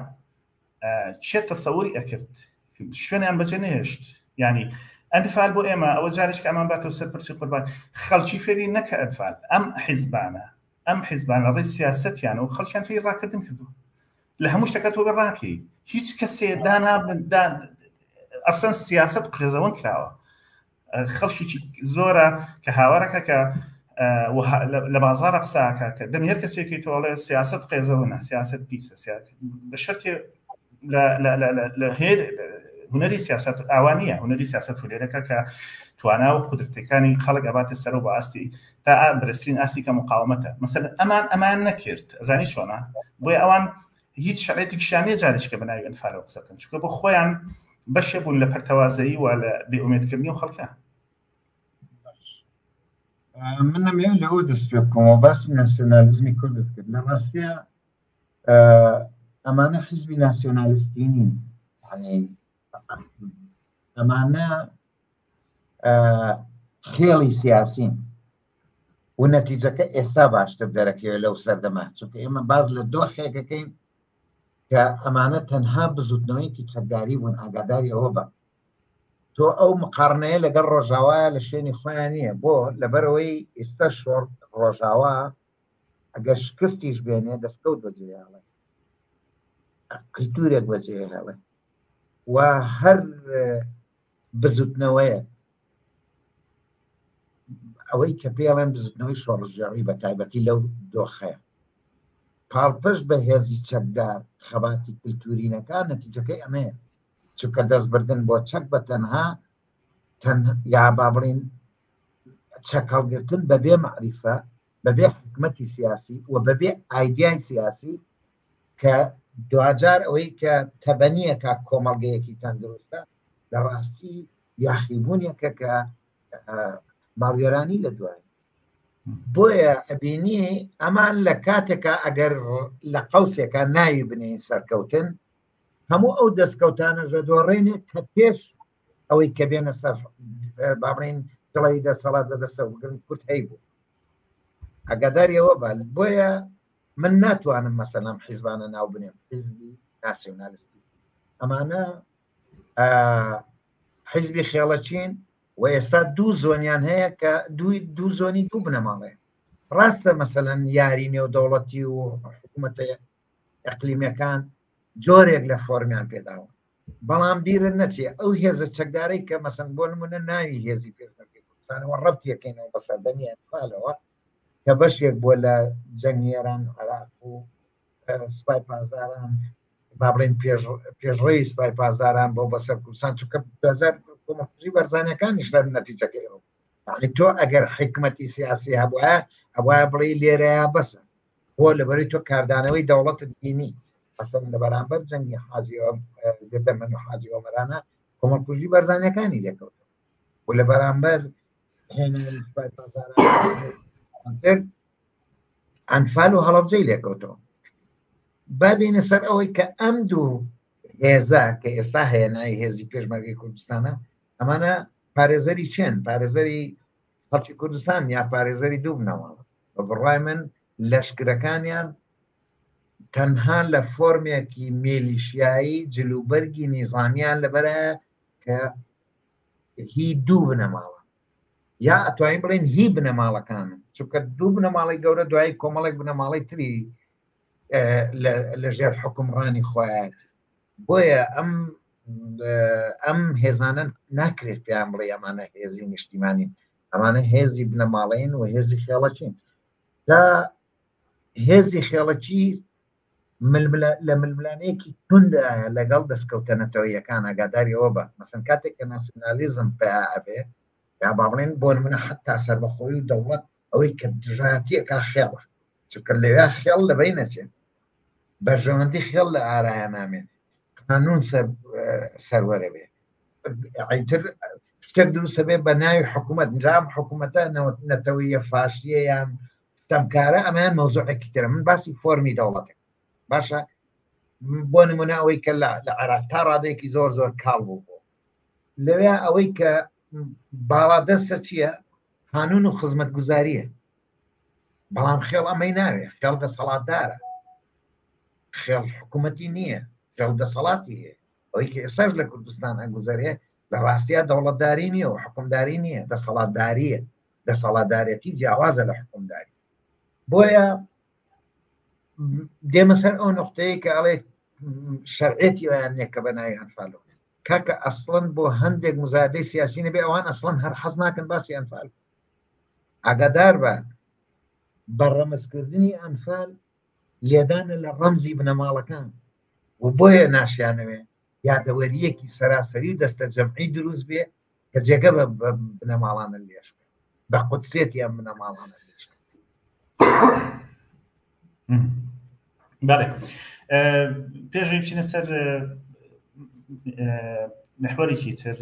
کێ تەسەوری ئەکرد شوێنیان بەجێ نەهێشت ینی ئەنفال بۆ ئێمە ئەوە جارێک ئەمان باتەوە سەر پرسی قوربان خەڵکی فێری نەکە ئەنفال ئەم حیزبانە ئەم حیزبانە ڕێی سیاستیان و خەڵکیان فێری ڕاکردن کردو لە هەموو شتەکە تۆ بە ڕاکەی هیچ کەسێ دانا ئەسڵەن سیاست قێزەوەن کراوە خەڵکیی زۆرە کە هاوارەکە کە لە بازارە قساکە کە دەمی هەر کەسێکی تۆڵێ سیاست قێزەوەە سیاست پیسە بە شەرتێ لە هێر هونەری سیاست ئاوا نییە هونەری سیاست هولێرەکە کە توانا و قودرەتەکانی خەڵک ئەباتە سەر و بە ئاستی تا بەرزترین ئاستی کە مقاومەتە مەسەلەن ئەمان ئەمان نەکرد ئەزانی چۆنە بۆیە ئەوان هیچ شەرعیەتێکیشیان نییە جارێکە بە ناوی ئەنفالەوە قسە بکەن چونکە بۆ خۆیان بەشێ بوون لە پەرتەوازەیی و لە بێئومێدکردنی و خەڵکە. من ئەمەوێ لەوە دەست پێ بکەمەوە باسی ناسیۆنالیزمی کوردت کرد لە ڕاستیە ئەمانە حزبی ناسیۆنالیستی نین یعنی ئەمانە خێڵی سیاسین و نەتیجەکە ئێستا باشتر دەرەکەوێت لەو سەردەمە چونکە ئێمە باز لە دۆخێکەکەین کە ئەمانە تەنها بزوتنەوەیەکی چەکداری بوون ئاگاداری ئەوە بە تۆ ئەو مقارنەیە لەگەڵ ڕۆژاوایە لە شوێنی خۆیان نییە بۆ لەبەرەوەی ئێستا شۆڕ ڕۆژاوا ئەگەر شکستیش بێنێ دەستکەوت بەجێهێڵێ، کلتورێک بەجێهێڵێ و هەر بزوتنەوەیەک ئەوەی کە پێڵێن بزوتنەوەی شۆڕشگێڕی بە تایبەتی لەو دۆخەیە پاڵپشت بە هێزی چەکدار خەباتی کللتورینەکان نەتیجەکەی ئەمەیە چونکە دەستبردن بۆ چەک بە تەنها یا با بڵین چەک هەڵگرتن بەبێ معریفە بەبێ حکمەتی سیاسی و بەبێ ئایدیای سیاسی کە دواجار ئەوەی کە تەبەنیەکە کۆمەڵگەیەکی تەندروستە لە ڕاستی یاخیبوونێکە کە ماڵوێرانی لە دوای بۆیە ئەبینی ئەمان لە کاتێکا ئەگەر لە قەوسێکا ناوی بنێین سەرکەوتن هەموو ئەو دەستکەوتانە ژەدۆڕێنێک کە پێش ئەوەی کە بێنە سەر با بڵێین دڵی دەسەڵات بەدەستەوە بگرن کورد هەیبوو ئەگەداری ئەوە بە بۆیە من ناتوانم مەسەلەن حیزبانە ناو بنێم حیزبی ناسیۆنالیستی ئەمانە حیزبی خێڵەچین و ئێستا دوو زۆنیان هەیە کە دوو زۆنی دوو بنەماڵەیە ڕاستە مەسەلەن یاری نێودەوڵەتی و حکوومەتە ئەقلیمەکان جۆرێک لە فۆرمیان پێداوە بەڵام بیرت نەچێ ئەو هێزە چەکدارەی کە مەسەن بۆ نمونە ناوی هێزی پێشمەرگەی کوردستانەوە ڕەبتیەکەینەوە بە سەردەمی ئەنفالەوە کە بەشێک بووە لە جەنگی ئێران عێراق و سوپای پاسداران با بڵێن پێشڕەوی سوپای پاسداران بۆ بەسەر کوردستان چونکە دواجار کۆمەڵکوژی بەرزانیەکانیش لە نەتیجەکەی ئەو یعنی تۆ ئەگەر حکمەتی سیاسی هەبوایە ئەبوایە بڵێ لێرەیە بەسە بۆ لەبەری تۆ کاردانەوەی دەوڵەتت بینی ئەسڵ لە بەرامبەر جەنگی حاجی گردەمەن و حاجی ئۆمەرانە کۆمەڵکوژی بەرزانیەکانی لێکەوت و لە بەرامبەر هێنانی سوپای پاسداران ئەنفال و هەڵەبجەی لێکەوتەوە با بینە سەر ئەوەی کە ئەم دوو هێزە کە ئێستا هەیە ناوی هێزی پێشمەرگەی کوردستانە ئەمانە پارێزەری چێن پارێزەری خەڵکی کوردستان یا پارێزەری دوو بنەماڵە بە بڕای من لەشکرەکانیان تەنها لە فۆرمێکی مێلیشیایی جلوبەرگی نیزامیان لەبەرە کە هی دوو بنەماڵە یا ئەتوانین بڵێن هی بنەماڵەکان چونکە دوو بنەماڵی گەورە دوای کۆمەڵێک بنەماڵی تری لە ژێر حکومڕانی خۆیان بۆیە ئەم ئەم هێزانە ناکرێت پێیان بڵێ ئەمانە هێزی نیشتیمانین ئەمانە هێزی بنەماڵەین و هێزی خێڵەکین تا هێزی خێڵەکی لە ململانێیەکی توندایە لەگەڵ دەستکەوتە نەتەوەیەکان ئاگاداری ئەوە بە مەسەن کاتێک کە ناسیۆنالیزم پیا ئەبێ یا با بڵێن بۆ نمونە حتا سەربەخۆی و دەوڵەت ئەوەی کە دژایەتیەکە خێڵە چونکە لەوێ خێڵ لەبەی نەچێت بەرژەوەندی خێڵ لە ئارایە نامێن قانون سەروەرە بێ ئیتر شتێک دروستە بێ بە ناوی حکوومەت جام حکوومەتە نەتەوەیە فاشیە یان ستەمکارە ئەمەیان مەوزوعێکی ترە من باسی فۆرمی دەوڵەتێک باشە بۆ نمونە ئەوەی کە لە لە عێراق تا ڕادەیەکی زۆر زۆر کاڵ بوو بۆ لەوێ ئەوەی کە باڵا دەستە چییە قانون و خزمەتگوزاریە بەڵام خێڵ ئەمەی ناوێ خێڵ دەسەڵاتدارە خێڵ حکوومەتی نییە خێڵ دەسەڵاتی هەیە ئەوەی کە ئێستاش لە کوردستان ئەگوزەرێ لە ڕاستیا دەوڵەتداری نییە و حکومداری نییە دەسەڵاتداریە دەسەڵاتدارەتی جیاوازە لە حکومداری بۆیە دێمە سەر ئەو نقطەیە کە ئەڵێ شەرعێتی ویان نییە کە بە ناوی ئەنفالۆ کاکە ئەسڵەن بۆ هەندێک مزادەی سیاسی نەبێ ئەوان ئەسڵەن هەر حەز ناکەن باسی ئەنفال ئاگادار بە بە ڕەمزکردنی ئەنفال لێدانە لە ڕەمزی بنەماڵەکان و بۆیە ناشیانەوێ یادەوەریەکی سەراسەری و دەستە جەمعی دروست بێ کە جێگە بە بنەماڵانە لێش بە قودسێتی ئەم بنەماڵانە لێش بەڵێ پێشەوەی بچینە سەر محوەرێکی تر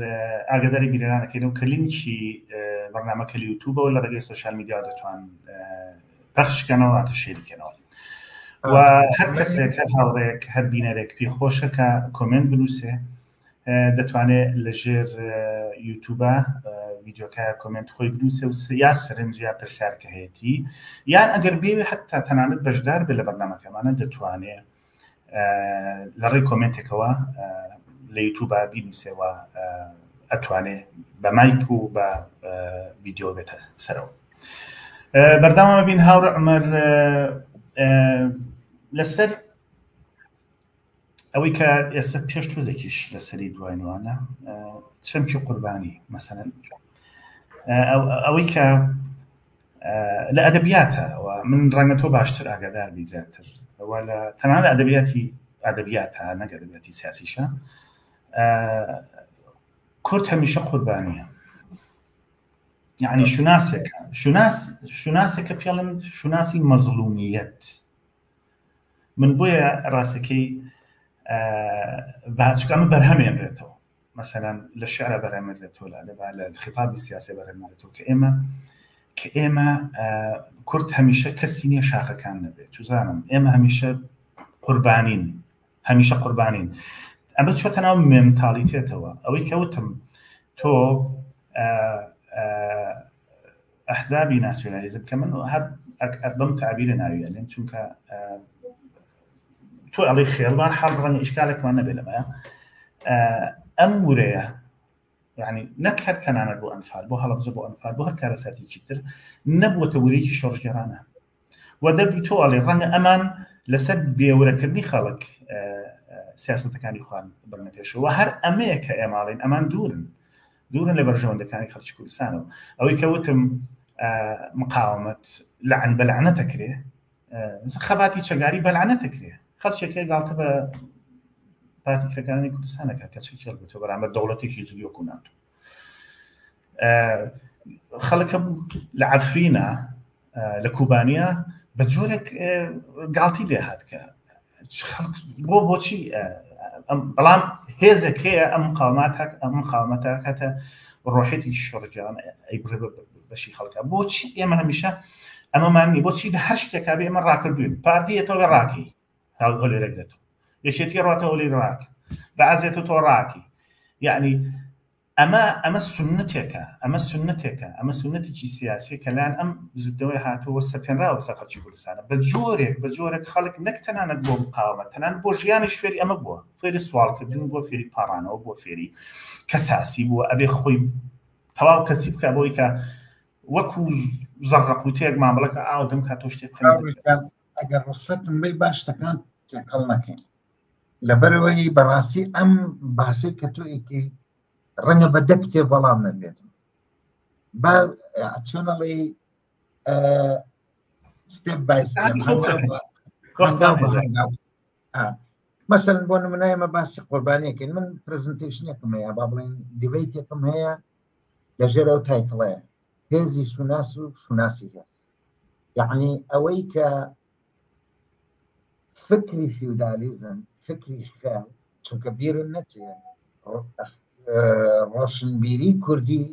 ئاگاداری بینەرانەکەین و کە لینکی بەرنامەکە لە یوتوبەوە لە ڕێگەی سۆشیال میدیا دەتوان پەخشکەنەوە واتە شێریکەنەوە و هەر کەسێک هەر هاوڕێک هەر بینەرێک پێی خۆشە کە کۆمێنت بنووسێ دەتوانێت لە ژێر یوتوبە ڤیدیۆکە کۆمێنت خۆی بنووسێ و یا سەرنج یا پرسیار کە هەیەی یان ئەگەر بێ حتا تەنانەت بەشدار بێ لە بەرنامەکەمانە دەتوانێت لە ڕێی کۆمێنتێکەوە لە یوتوبە بینووسێەوە ئەتوانێ بە مایک و بە ڤیدیۆ بێتە سەرەوە. بەردەوام بین هاوڕێ عومەر لەسەر ئەوەی کە ئێستا پێش تۆزێکیش لەسەری دواینوانە چەمکی قوربانی مەسەن ئەوەی کە لە ئەدەبیاتە من ڕەنگە تۆ باشتر ئاگادار بی زیاتر ئەوە لە تەنان لە ئەدەبیاتی ئەدەبیاتە نەک ئەدەبیاتی سیاسیشە کورد هەمیشە قوربانیە یعنی شوناسێکە شوناس شوناسێکە پێڵم شوناسی مەزڵومیەت من بۆیە ڕاستەکەی باچکە ئەمە بەرهەمێنرێتەوە مەسەلەن لە شعرە بەرهەمێنرێتەوە لە ئەدەبا لە خیتابی سیاسی بەرهەمێنرێتەوە کە ئێمە کە ئێمە کورد هەمیشە کەسی نییە شاخەکان نەبێت چزانم ئێمە هەمیشە قوربانین هەمیشە قوربانین ئەمە چۆتە ناو مێنتالیتێتەوە ئەوەی کە وتم تۆ ئەحزابی ناسیۆنالیزم کە من هەر بەم تعبیرە ناوی ئەلێم چونکە تۆ ئەڵێ خێڵ بار حاڵ ڕەنگە ئیشکالێکمان نەبێت لەمەیە ئەم ورەیە یعنی نەک هەر تەنانەت بۆ ئەنفال بۆ هەڵەبجە بۆ ئەنفال بۆ هەر کارەساتێکی تر نەبووەتە ورەیەکی شۆڕشگێڕانە و دەردی تۆ ئەڵێ ڕەنگە ئەمان لەسەر بێورەکردنی خەڵک سیاستەکانی خوان بڕنە پێشەوە هەر ئەمەیە کە ئێماڵین ئەمان دوورن دوورن لە بەرژەوەندەکانی خەڵکی کوردستانەوە ئەوەی کە وتم مقاومەت لەعن بەلعنەتەکرێ خەباتی چەگاری بەلعنەتەکرێ خەڵکێک هەیە گاڵتە بە پارتی کرێکارانی کوردستانەکە کە چی هەڵگرتووە بەرامبەر دەوڵەتێکی زلی وەکو ناتۆ خەڵک هەبوو لە عەفرینە لە کوبانیا بە جۆرێک گاڵتی لێ هات کە خەڵک بۆ بۆچی بەڵام هێزێک هەیە ئەم مقاوماتە ئەم مقاومەتە کاتە ڕۆحێتی شۆڕجان ئەی بڕێ بەشی خەڵکە بۆچی ئێمە هەمیشە ئەمەمان نی بۆچی لە هەر شتێکا بێ ئێمە ڕاکردوین پارتی تۆ ڕاکەی هەولێرەگرێتەوە یەکێتی ڕاتە هەولێر ڕاک بەعزێتە تۆ ڕاکی یعنی ئەمە ئەمە سوننەتێکە، ئەمە سوننەتێکە، ئەمە سوننەتێکی سیاسیە کە لایەن ئەم بزوتنەوەی هاتووە سەپێنراوە بەسەر خەڵکی کوردستانە بە جۆرێک بە جۆرێک خەڵک نەک تەنانەت بۆ مقاومەت تەنانەت بۆ ژیانیش فێری ئەمە بووە فێری سواڵکردن بووە فێری پاڕانەوە بووە فێری کەساسی بووە ئەبێ خۆی تەواو کەسی بکە بۆی کە وەکو زەڕەقوتێک مامەڵەکە ئاو دەم کات تۆ شتێک ئەگەر ڕخسەتم بی باش شتەکان تێکەڵ نەکەین لەبەرەوەی بەڕاستی ئەم باسی کە تۆ ئیکەی ڕەنگە بە دە کتێب وەڵام نەبێت با چۆنەڵی step by مەسەن بۆ نمونە ئێمە باسی قوربانیەکەین من presentation ێکم هەیە با بڵێن debate ێکم هەیە لە ژێر ئەو title ەیە هێزی شوناس و شوناسی هێز یعنی ئەوەی کە فکری فیودالیزم فکری خێڵ چونکە بیرن نەچێ ڕۆشنبیری کوردی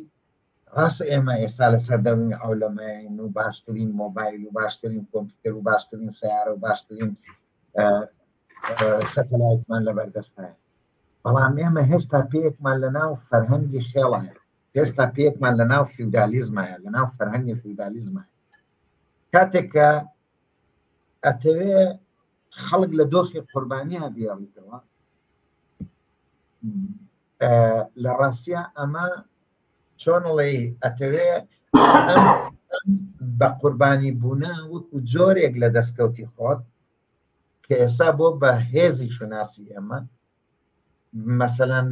ڕاستە ئێمە ئێستا لە سەردەمی عەولەمەین و باشترین مۆبایل و باشترین کۆمپیوتەر و باشترین سیارە و باشترین سەتەلایتمان لە بەردەستایە بەڵام ئێمە هێشتا پێیەکمان لە ناو فەرهەنگی خێڵایە هێشتا پێیەکمان لە ناو فیودالیزمایە لە ناو فەرهەنگی فیودالیزمایە کاتێک کە ئەتەوێ خەڵک لە دۆخی قوربانیان بێڵیتەوە لە ڕاستە ئەمە چۆنڵێ ئەتەوێ بە قوربانی بوونە وەکو جۆرێک لە دەستکەوتی خۆت کە ئێستا بۆ بە هێزی شوناسی ئێمە مەسەەن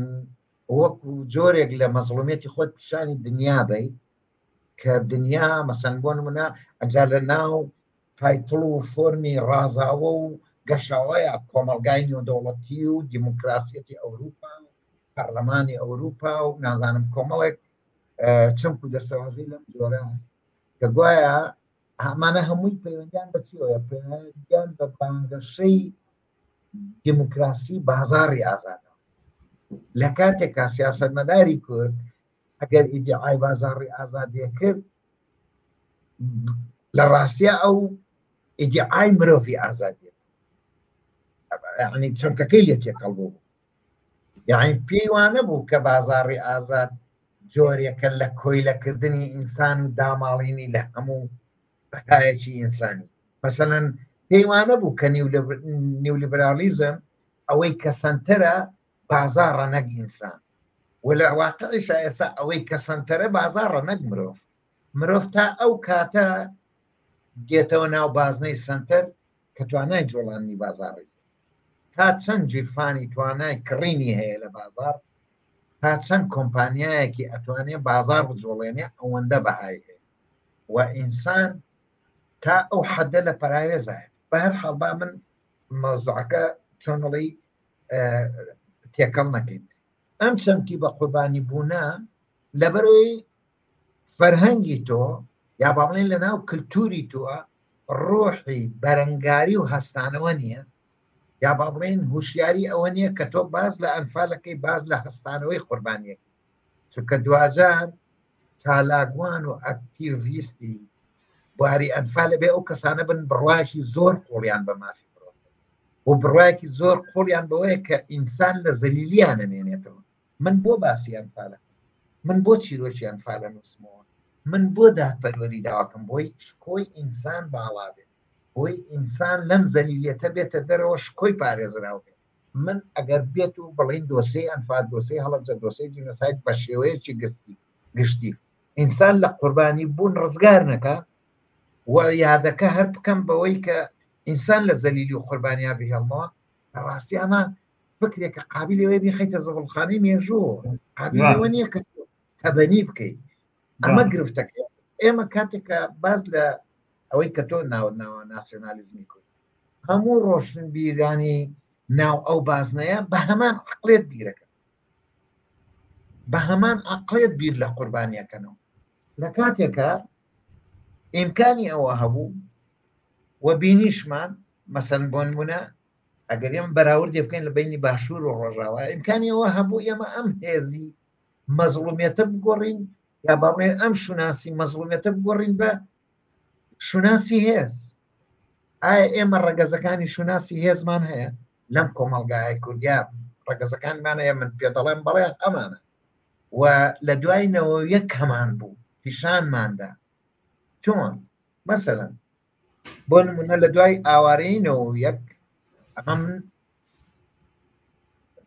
وەکو جۆرێک لە مەزڵومێتی خۆت پیشانی دنیا بیت کە دنیا مەسەن بۆ نمونە ئەجا لە ناو title و فۆرمی ڕازاوە و گەشاوەیە کۆمەڵگای نێودەوڵەتی و دیموکراسیەتی ئەوروپا و پەرلەمانی ئەوروپا و نازانم کۆمەڵێک چەمک و دەستەواژەی لەم جۆرە کە گوایە ئەمانە هەمووی پەیوەندیان بە چیەوەیە پەیوەندیان بە بانگەشەی دیموکراسی بازاڕی ئازادە لە کاتێکا سیاسەتمەداری کورد ئەگەر ئیدیعای بازاڕی ئازادیە کرد لە ڕاستیا ئەو ئیدیعای مرۆڤی ئازادیە یعنی چەمکەکەی لێ تێکەڵ بوو یعنی پێی وانە بوو کە بازاڕی ئازاد جۆرێکە لە کۆیلەکردنی ئینسان و داماڵینی لە هەموو بەهایەکی ئینسانی مەسەلەن پێی وانە بوو کە نیولیبرالیزم ئەوەی کە سەنتەرە بازاڕە نەک ئینسان و لە واقعیشا ئێستا ئەوەی کە سەنتەرە بازاڕە نەک مرۆڤ مرۆڤ تا ئەو کاتە دێتەوە ناو بازنەی سەنتەر کە توانای جوڵاندنی بازاڕی تا چەند گیرفانی توانای کڕینی هەیە لە بازاڕ تا چەند کۆمپانیایەکی ئەتوانێ بازاڕ بجوڵێنێ ئەوەندە بەهای هەیە و ئینسان تا ئەو حەدە لە پەراوێزایە بە هەر حاڵ با من مەوزوعەکە چۆن بڵێی تێکەڵ نەکەین ئەم چەمکی بە قوربانی بوونە لەبەرەوەی فەرهەنگی تۆ یا با بڵێن لە ناو کللتوری تۆ ڕۆحی بەرەنگاری و هەستانەوە نییە یا با بڵێن هوشیاری ئەوە نییە کە تۆ باز لە ئەنفالەکەی باز لە هەستانەوەی قوربانیەک چونکە دواجار چالاکوان و ئەکتیڤیستی بواری ئەنفالە بێ ئەو کەسانە بن بڕواکی زۆر قوڵیان بە مافی مرۆڤ و بڕواکی زۆر قوڵیان بەوەیە کە ئینسان لە زەلیلیان نەمێنێتەوە من بۆ باسی ئەنفالە من بۆ چیرۆکی ئەنفالە نووسمەوە من بۆ دادپەروەری داواکەم بۆی شکۆی ئینسان باڵا بێت بۆی ئینسان لەم زەلیلیەتە بێتە دەرەوە شکۆی پارێزراو بێت من ئەگەر بێت و بڵین دۆسەی ئەنفال دۆسەی هەڵەبجە دۆسەی جینۆساید بە شێوەیەکی گشتی گشتی ئینسان لە قوربانی بوون ڕزگار نەکا و یادەکە هەر بکەم بەوەی کە ئینسان لە زەلیلی و قوربانیا بهێڵمەوە لە ڕاستی ئەمە فکرێکە قابلی ئەوەیە بیخەیتە زبڵخانەی مێژوو قابلی ئەوە نییە کە تەبەنی بکەیت ئەمە گرفتەکە ئێمە کاتێک کە باز لە ئەوەی کە تۆ ناوت ناوە ناسیۆنالیزمی کورد هەموو ڕۆشنبیرانی ناو ئەو بازنەیە بە هەمان عقلێت بیرەکە بە هەمان عقلێت بیر لە قوربانیەکەنەوە لە کاتێکە ئیمکانی ئەوە هەبوو و بینیشمان مەسەن بۆنمونە ئەگەر ئێمە بەراوردێ بکەین لە بینی باشوور و ڕۆژاوا ئیمکانی ئەوە هەبوو ئێمە ئەم هێزی مەزڵومیەتە بگۆڕین یا باڵێن ئەم شوناسی مەزڵومیەتە بگۆڕین بە شوناسی هێز ئایا ئێمە ڕەگەزەکانی شوناسی هێزمان هەیە لەم کۆمەڵگایە کوردیا ڕەگەزەکانمان هەیە من پێ دەڵێم بەڵێ ئەمانە و لە دوای نەوە یەک هەمان بوو پیشانماندا چۆن مەسەلەن بۆ نمونە لە دوای ئاوارەی نەوە یەک ئەمە من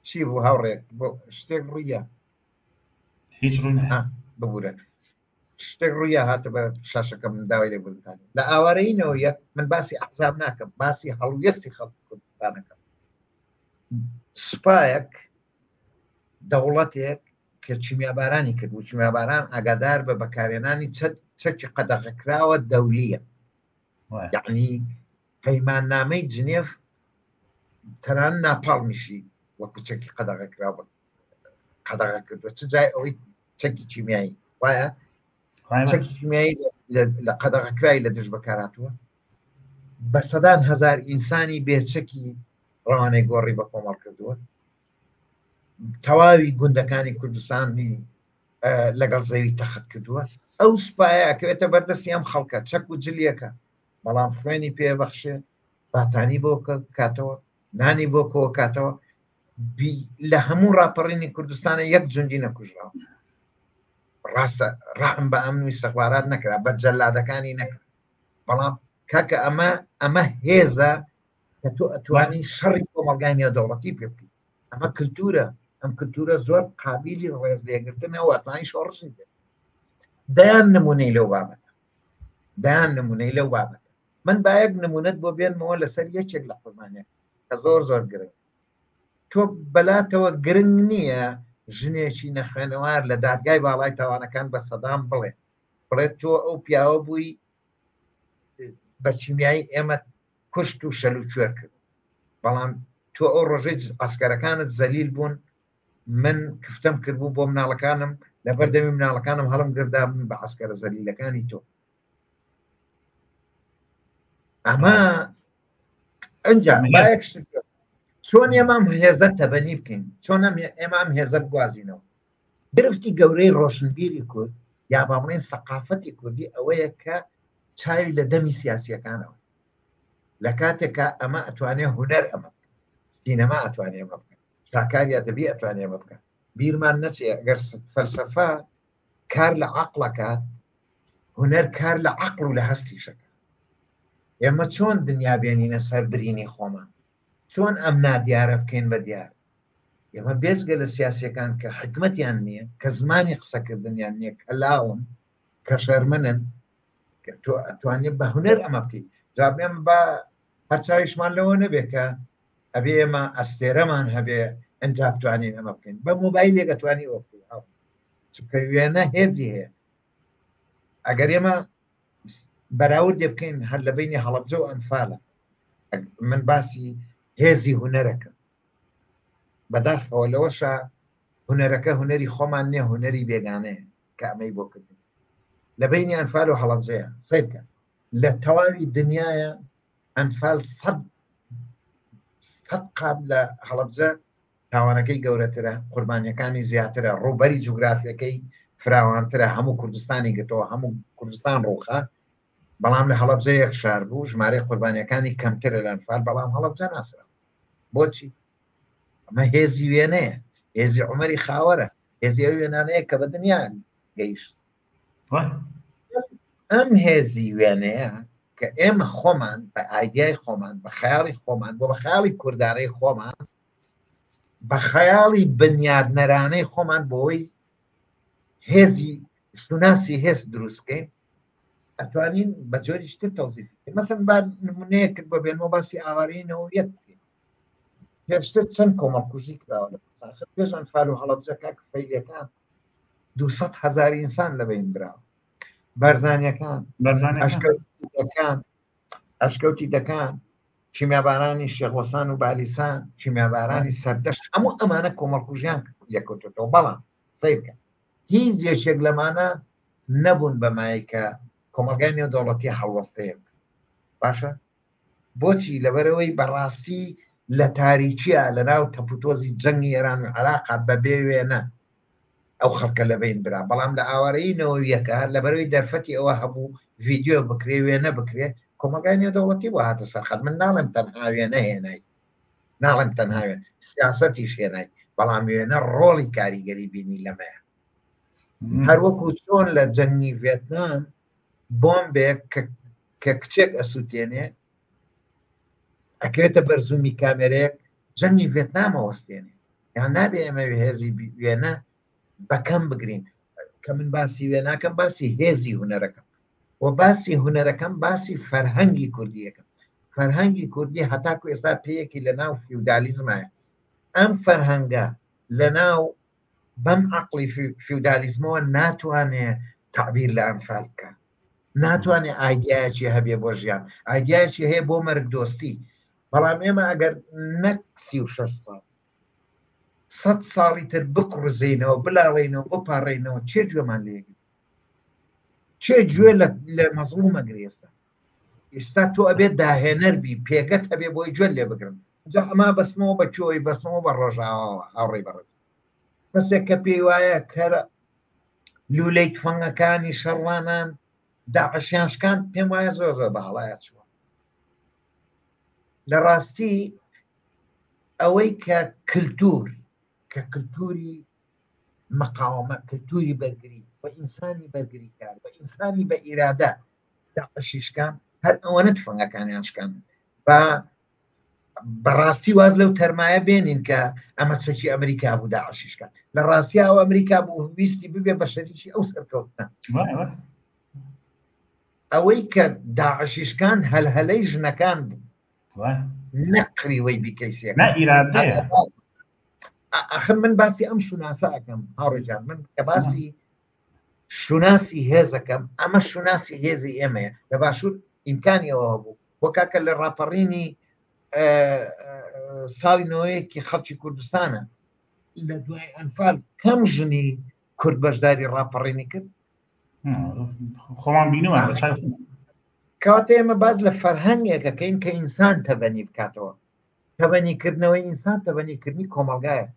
چی بوو هاوڕێک بۆ شتێک ڕوویە هیچ ڕووی ببوورە شتێک ڕوویە هاتە بە شاشەکە من داوای لێبوردنتان لە ئاوارەی نەوە یەک من باسی ئەحزاب ناکەم باسی هەڵوێستی خەڵکی کوردستانەکەم سوپایەک دەوڵەتێک کە کیمیابارانی کرد و کیمیاباران ئاگادار بە بەکارهێنانی چەکی قەدەغەکراوە دەولیە یعنی پەیماننامەی جنێف تەنان ناپاڵمیشی وەکو چەکی قەدەغەکراوە قەدەغە کردووە چ جای ئەوەی چەکی کیمیایی وایە چەکی کیمیایی لە قەدەغەکرای لە دژ بەکاراتوە بە سەدان هزار ئینسانی بێچەکی ڕەوانەی گۆڕی بە کۆمەڵ کردووە تەواوی گوندەکانی کوردستانی لەگەڵ زەوی تەخت کردووە ئەو سوپایە ئەکەوێتە بەردەستی ئەم خەڵکە چەک و جلیەکە بەڵام خوێنی پێبەخشێ باتانی بۆ کاتەوە نانی بۆ کۆ کاتەوە لە هەموو ڕاپەڕینی کوردستانە یەک جوندی نەکوژراوە ڕاستە ڕەحم بە ئەمن و ئیستخبارات نەکرا بە جەلادەکانی نەکرا بەڵام کاکە ئەمە ئەمە هێزە کە تۆ ئەتوانی شەڕی کۆمەڵگای نێودەوڵەتی پێ بکەیت ئەمە کللتورە ئەم کللتورە زۆر قابلی ڕێز لێگرتنەوە ئەتوانی شۆڕشی بێت دەیان نمونەی لەو بابەتە دەیان نمونەی لەو بابەتە من با یەک نمونەت بۆ بێنمەوە لەسەر یەکێک لە قوربانیەکان کە زۆر زۆر گرنگ تۆ بەلاتەوە گرنگ نییە ژنێکی نەخوێنەوار لە دادگای باڵای تاوانەکان بە سەدام بڵێ بڵێت تۆ ئەو پیاوە بووی بە کیمیایی ئێمە کوشت و شەل و کوێر کرد بەڵام تۆ ئەو ڕۆژەی ئەسکەرەکانت زەلیل بوون من کفتەم کردبوو بۆ مناڵەکانم لەبەر دەمی مناڵەکانم هەڵم گردا بن بە ئەسکەرە زەلیلەکانی تۆ ئەمە ئەجا چۆن ئێمام هێزە تەبەنی بکەین چۆن ئێمام هێزە بگوازینەوە گرفتی گەورەی ڕۆشنبیری کورد یا با بڵێن سەقافەتی کوردی ئەوەیە کە چاوی لە دەمی سیاسیەکانەوە لە کاتێکا ئەمە ئەتوانێ هونەر ئەمە سینەما ئەتوانێ ئەمە بکە شاکاری ئەدەبی ئەتوانێ ئەمە بکە بیرمان نەچێ ئەگەر فەلسەفە کار لە عەقڵەکات هونەر کار لە عەقڵ و لە هەستیشەکە ئێمە چۆن دنیا بێنینە سەر برینی خۆمان چۆن ئەم نادیارە بکەین بە دیار ئێمە بێجگە لە سیاسیەکان کە حکمتیان نییە کە زمانی قسەکردنیان نییە کە لاون کە شەرمنن. تۆ ئەتوانێت بە هونەر ئەمە بکەیت جابێم بە هەرچاویشمان لەوە نەبێ کە ئەبێ ئێمە ئەستێرەمان هەبێ ئەجا بتوانین ئەمە بکەین بە مۆبایلێک ئەتوانی ئەوە بکەین چونکە وێنە هێزی هەیە ئەگەر ئێمە بەراوردێ بکەین هەر لە بینی هەڵەبجە و ئەنفالە من باسی هێزی هونەرەکە بەداخەوە لەوەشە هونەرەکە هونەری خۆمان نییە هونەری بێگانەیە کە ئەمەی بۆ کردن لە بینی ئەنفال و هەڵەبجەیە سیرکە لە تەواوی دنیاە ئەنفال سەد قات لە هەڵەبجە تاوانەکەی گەورەترە قوربانیەکانی زیاترە ڕووبەری جوگرافیەکەی فراوانترە هەموو کوردستانی گرتەوە هەموو کوردستان ڕووخا بەڵام لە هەڵەبجە یەک شار بوو ژمارەی قوربانیەکانی کەمترە لە ئەنفال بەڵام هەڵەبجە ناسرا بۆچی ئەمە هێزی وێنەیە هێزی عمەری خاوەرە هێزی ئەو وێنانەیە کە بە دنیا گەیشت ئەم هێزی وێنەیە کە ئێمە خۆمان بە ئایدیای خۆمان بە خەیاڵی خۆمان بۆ بە خەیاڵی کوردانەی خۆمان بە خەیاڵی بنیادنەرانەی خۆمان بۆی هێزی شوناسی هێز دروست بکەین ئەتوانین بە جۆریش تر تەوزیف بکەین مەسەن با نمونەیە کرد بۆ بێنمەوە باسی ئاوارەی نەوەیەک بکەین پێشتر چەند کۆمەڵکوژی کراوە لە کوردستان پێش ئەنفال و هەڵەبجە کاک فەیلیەکان 200 هزار ئینسان لەبەین براوە بارزانیەکان ئەشکەوتەکان ئەشکەوتی دەکان کیمیابارانی شێخوەسان و بالیسان کیمیابارانی سەردەشت هەموو ئەمانە کۆمەڵکوژیان لێکەوتێتەوە بەڵام سەیرکە هیچ یەکێک لەمانە نەبوون بە مایکە کۆمەلگای نێودەوڵەتی هەڵوەستەیە باشە بۆچی لەبەرەوەی بەڕاستی لە تاریکیە لە ناو تەپوتۆزی جەنگی ئێران و عراقا بەبێ وێنە ئەو خەڵکە لەبەین برا بەڵام لە ئاوارەیی نەوەویەکە لەبەرەوەی دەرفەتی ئەوە هەبوو ڤیددیو بکرێ وێنە بکرێ کۆمەلگای نێودەوڵەتی بۆ هاتە سەرخەت من ناڵێم تەنها وێنە هێنای ناڵێم تەنها وێنە سیاسەتیش هێنای بەڵام وێنە ڕۆڵی کاریگەری بینی لەمەیە هەروەکو چۆن لە جەنگی ڤێتنام بۆمبێک کە کچێک ئەسووتێنێ ئەکەوێتە بەرزومی کامێرەیەک جەنگی ڤێتنامە وەستێنێ یان نابێ ئێمە هێزی وێنە بەکەم بگرین کە من باسی وێناکەم باسی هێزی هوەرەکەم و باسی هوەرەکەم باسی فەرهەنگی کوردیەکەم فەرهەنگی کوردی هەتاکو ئێستا پێیەکی لە ناو فیودالیزمایە ئەم فەرهەنگە لە ناو بەم عقلی فیودالیزمەوە ناتوانێ تعبیر لە ئەنفال بکە ناتوانێ ئایدیایەکی هەبێ بۆ ژیان ئایدیایەکی هەیە بۆ مەرگ دۆستی بەڵام ئێمە ئەگەر نەک 36 ساڵ سە ساڵی تر بکڕزینەوە بلاڵینەوە بپاڕێنەوە چێ گوێمان لێگرێ چێ گوێ لە مەزڵومەگرێ ئێستا ئێستا تۆ ئەبێت داهێنەر بی پێگەت هەبێ بۆی گوێت لێ بگرن جا ئەما بەسمەوە بە کۆی بەسمەوە بە ڕۆژاواوە هاوڕێی بەڕێز کەسێک کە پێی وایە کە لولەی تفەنگەکانی شەڕوانان داعشیان شکان پێم وایە زۆر زۆر بە هەڵایە چووە لە ڕاستی ئەوەی کە کللتور کە کللتوری مقاومە کللتوری بەرگری و ئینسانی بەرگریکار و ئینسانی بە ئیرادە داعشی شکان هەر ئەوەنە تفەنگەکانیان شکان بە بەڕاستی واز لەو تەرمایە بێنین کە ئەمە چەکی ئەمریکا بوو داعشیشکە لە ڕاستیا ئەو ئەمریکا بوو ویستی ببێ بە شەریکی ئەو سەرکەوتنە ئەوەی کە داعشیشکان هەلهەلەی ژنەکان بوو نەقریوەی بیکەیسێک ئەخر من باسی ئەم شوناسە ئەەکەم هاوڕێجان من کە باسی شوناسی هێزەکەم ئەمە شوناسی هێزی ئێمەیە لە باشوور ئیمکانی ئەوە بوو بۆ کاکە لە ڕاپەڕینی ساڵی نەوەیەکی خەڵکی کوردستانە لە دوای ئەنفال کەم ژنی کورد بەشداری ڕاپەڕینی کرد خۆمان بینیمان کەواتە ئێمە باز لە فەرهەنگێکەکەین کە ئینسان تەبەنی بکاتەوە تەبەنی کردنەوەی ئینسان تەبەنیکردنی کۆمەلگایە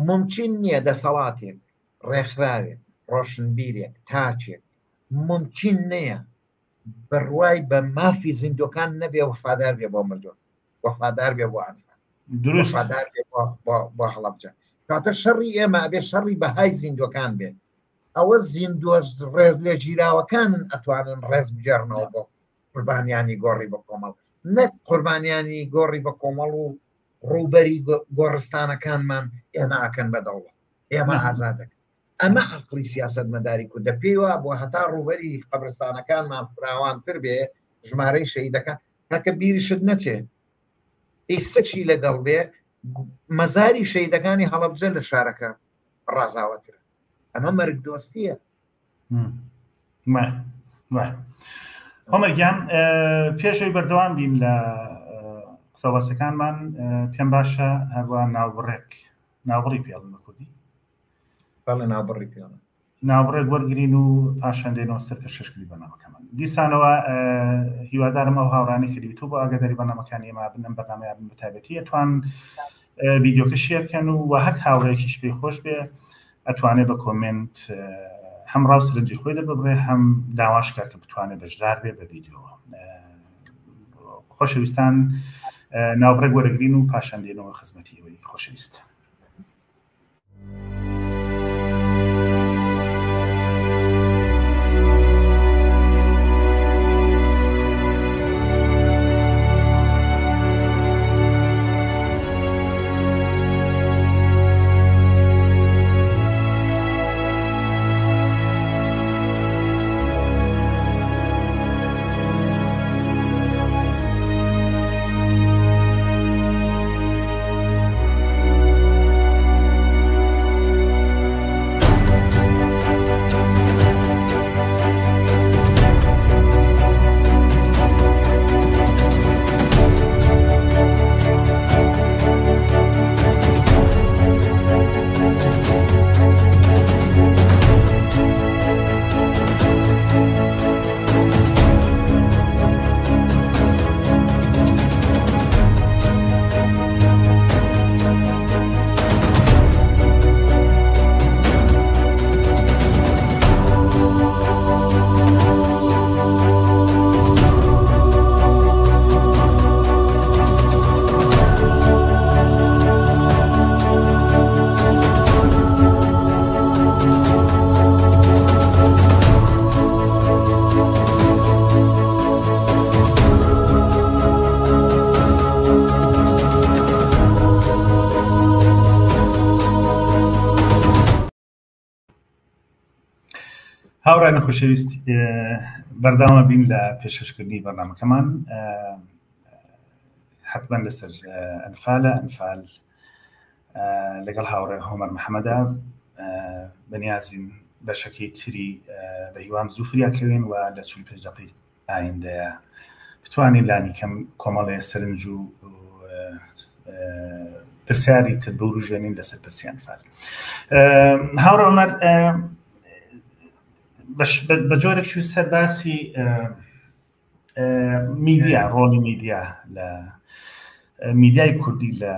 ممکن نییە دەسەڵاتێک ڕێکخراوێک ڕۆشنبیرێک تاکێک ممکن نییە بڕوای بە مافی زیندۆکان نەبێ وەفادار بێ بۆ مردووە وەفادار بێ بۆ ئەنفال وەفادار بێ بۆ هەڵەبجە کاتە شەڕی ئێمە ئەبێ شەڕی بەهای زیندۆکان بێت ئەوە زیندووە ڕێز لێگیراوەکانن ئەتوانن ڕێز بگێڕنەوە بۆ قوربانیانی گۆڕی بە کۆمەڵ نەک قوربانیانی گۆڕی بە کۆمەڵ و ڕووبەری گۆڕستانەکانمان ئێمە ئەکەن بە دەوڵەت ئێمە ئازاد دەکەن. ئەمە عەقڵی سیاسەتمەداری کوردە، پێی وابووە هەتا ڕووبەری قەبرستانەکانمان فراوانتر بێ ژمارەی شەهیدەکان، کاکە بیریشت نەچێ ئیستەشی لەگەڵ بێ مەزاری شەهیدەکانی هەڵەبجە لە شارەکە ڕازاوەترە. ئەمە مەرگ دۆستیە. هۆمەر گیان پێشەوەی بەردەوام بین لە قسەواسەکانمان پێم باشە هەروە ناوبڕێک ناوبڕی پێڵن بە کوردی بەڵێ ناوبڕی پێڵن ناوبڕێک وەرگین و پاشان دێنەوە سەر پێشکەشکردنی بەرنامەکەمان دیسانەوە هیوادارم ئەو هاوڕانی کە یوتوب و ئاگاداری بەرنامەکانی ئێمە بن ئەم بەرنامەیە بن بەتایبەتی ئەتوان ڤیدیۆکە share کەن و وە هەر هاوڕێیەکیش پێی خۆش بێ ئەتوانێ بە comment هەم ڕاو سرنجی خۆی دەرببڕێ هەم داواش کە کە بتوانێت بەشدار بێ بە ڤیدیۆوە خۆشەویستان ناوبڕێک وەرەگرین و پاشان دێنەوە خزمەتی ئەوەی خۆشەویست. هاوڕێیانی خۆشەویست بەردەوامە بین لە پێشکەشکردنی بەرنامەکەمان حتمما لەسەر ئەنفالە ئەنفال لەگەڵ هاوڕێ هۆمەر محەممەدا بەنیازین بەشەکەی تری بە هیوام زوو فریاکەوین و لە 45 دقیق ئایندەیە بتوانین لانی کەم کۆمەڵێ سەرنج و پرسیاری تر بوروژێنین لەسەر پرسی ئەنفال هاوڕێ عمر بە جۆرێک چوو سەر باسی میدیا ڕۆڵی میدیا لە میدیای کوردی لە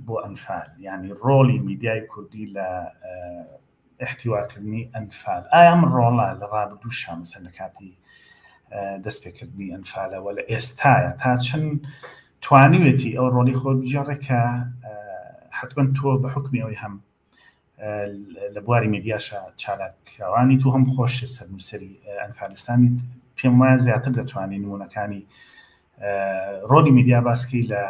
بۆ ئەنفال یعنی ڕۆڵی میدیای کوردی لە احتیواکردنی ئەنفال ئایا ئەم ڕۆڵە لە ڕابردوو شامسە لە کاتی دەستپێکردنی ئەنفالەوە لە ئێستاە تا چەند توانیوێتی ئەو ڕۆڵی خۆ بگێڕێ کە حتمما تۆ بە حکمی ئەوەی هەم لە بواری میدیاشا چالاکوانی تو هەم خۆش سەرنووسەری ئەنفالستانی پێم وایە زیاتر دەتوانین نمونەکانی ڕۆلی میدیا باسکی لە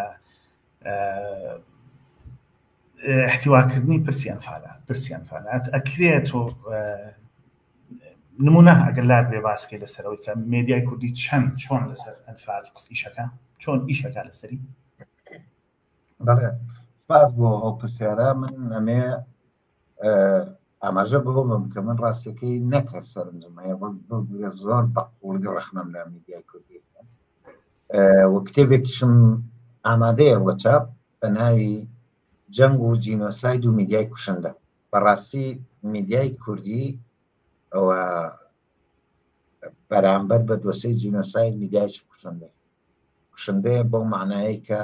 احتیواکردنی پرسی ئەنفالات پرسی ئەنفالات ئەکرێت و نمونە ئەگەر لات بێ باسکەی لەسەرەوەی کە مێدیای کوردی چەند چۆن لەسەر ئەنفال قس ئیشەکە چۆن ئیشەکە لەسەری بەڵێ سپاس بۆ ئەو پرسیارە من ئەمێ ئاماژە بەوە بم کە من ڕاستیەکەی نەک هەر سەرنجم هەیە بگرە زۆر بە قوڵی ڕەخنەم لە میدیای کوردی و کتێبێکیشم ئامادەیە بۆ چاپ بە ناوی جەنگ و جینۆساید و میدیای کوشندە بەڕاستی میدیای کوردی ئەوە بەرامبەر بە دۆسەی جینۆساید میدیایکی کوشندەیە کوشندەیە بەو معنایەی کە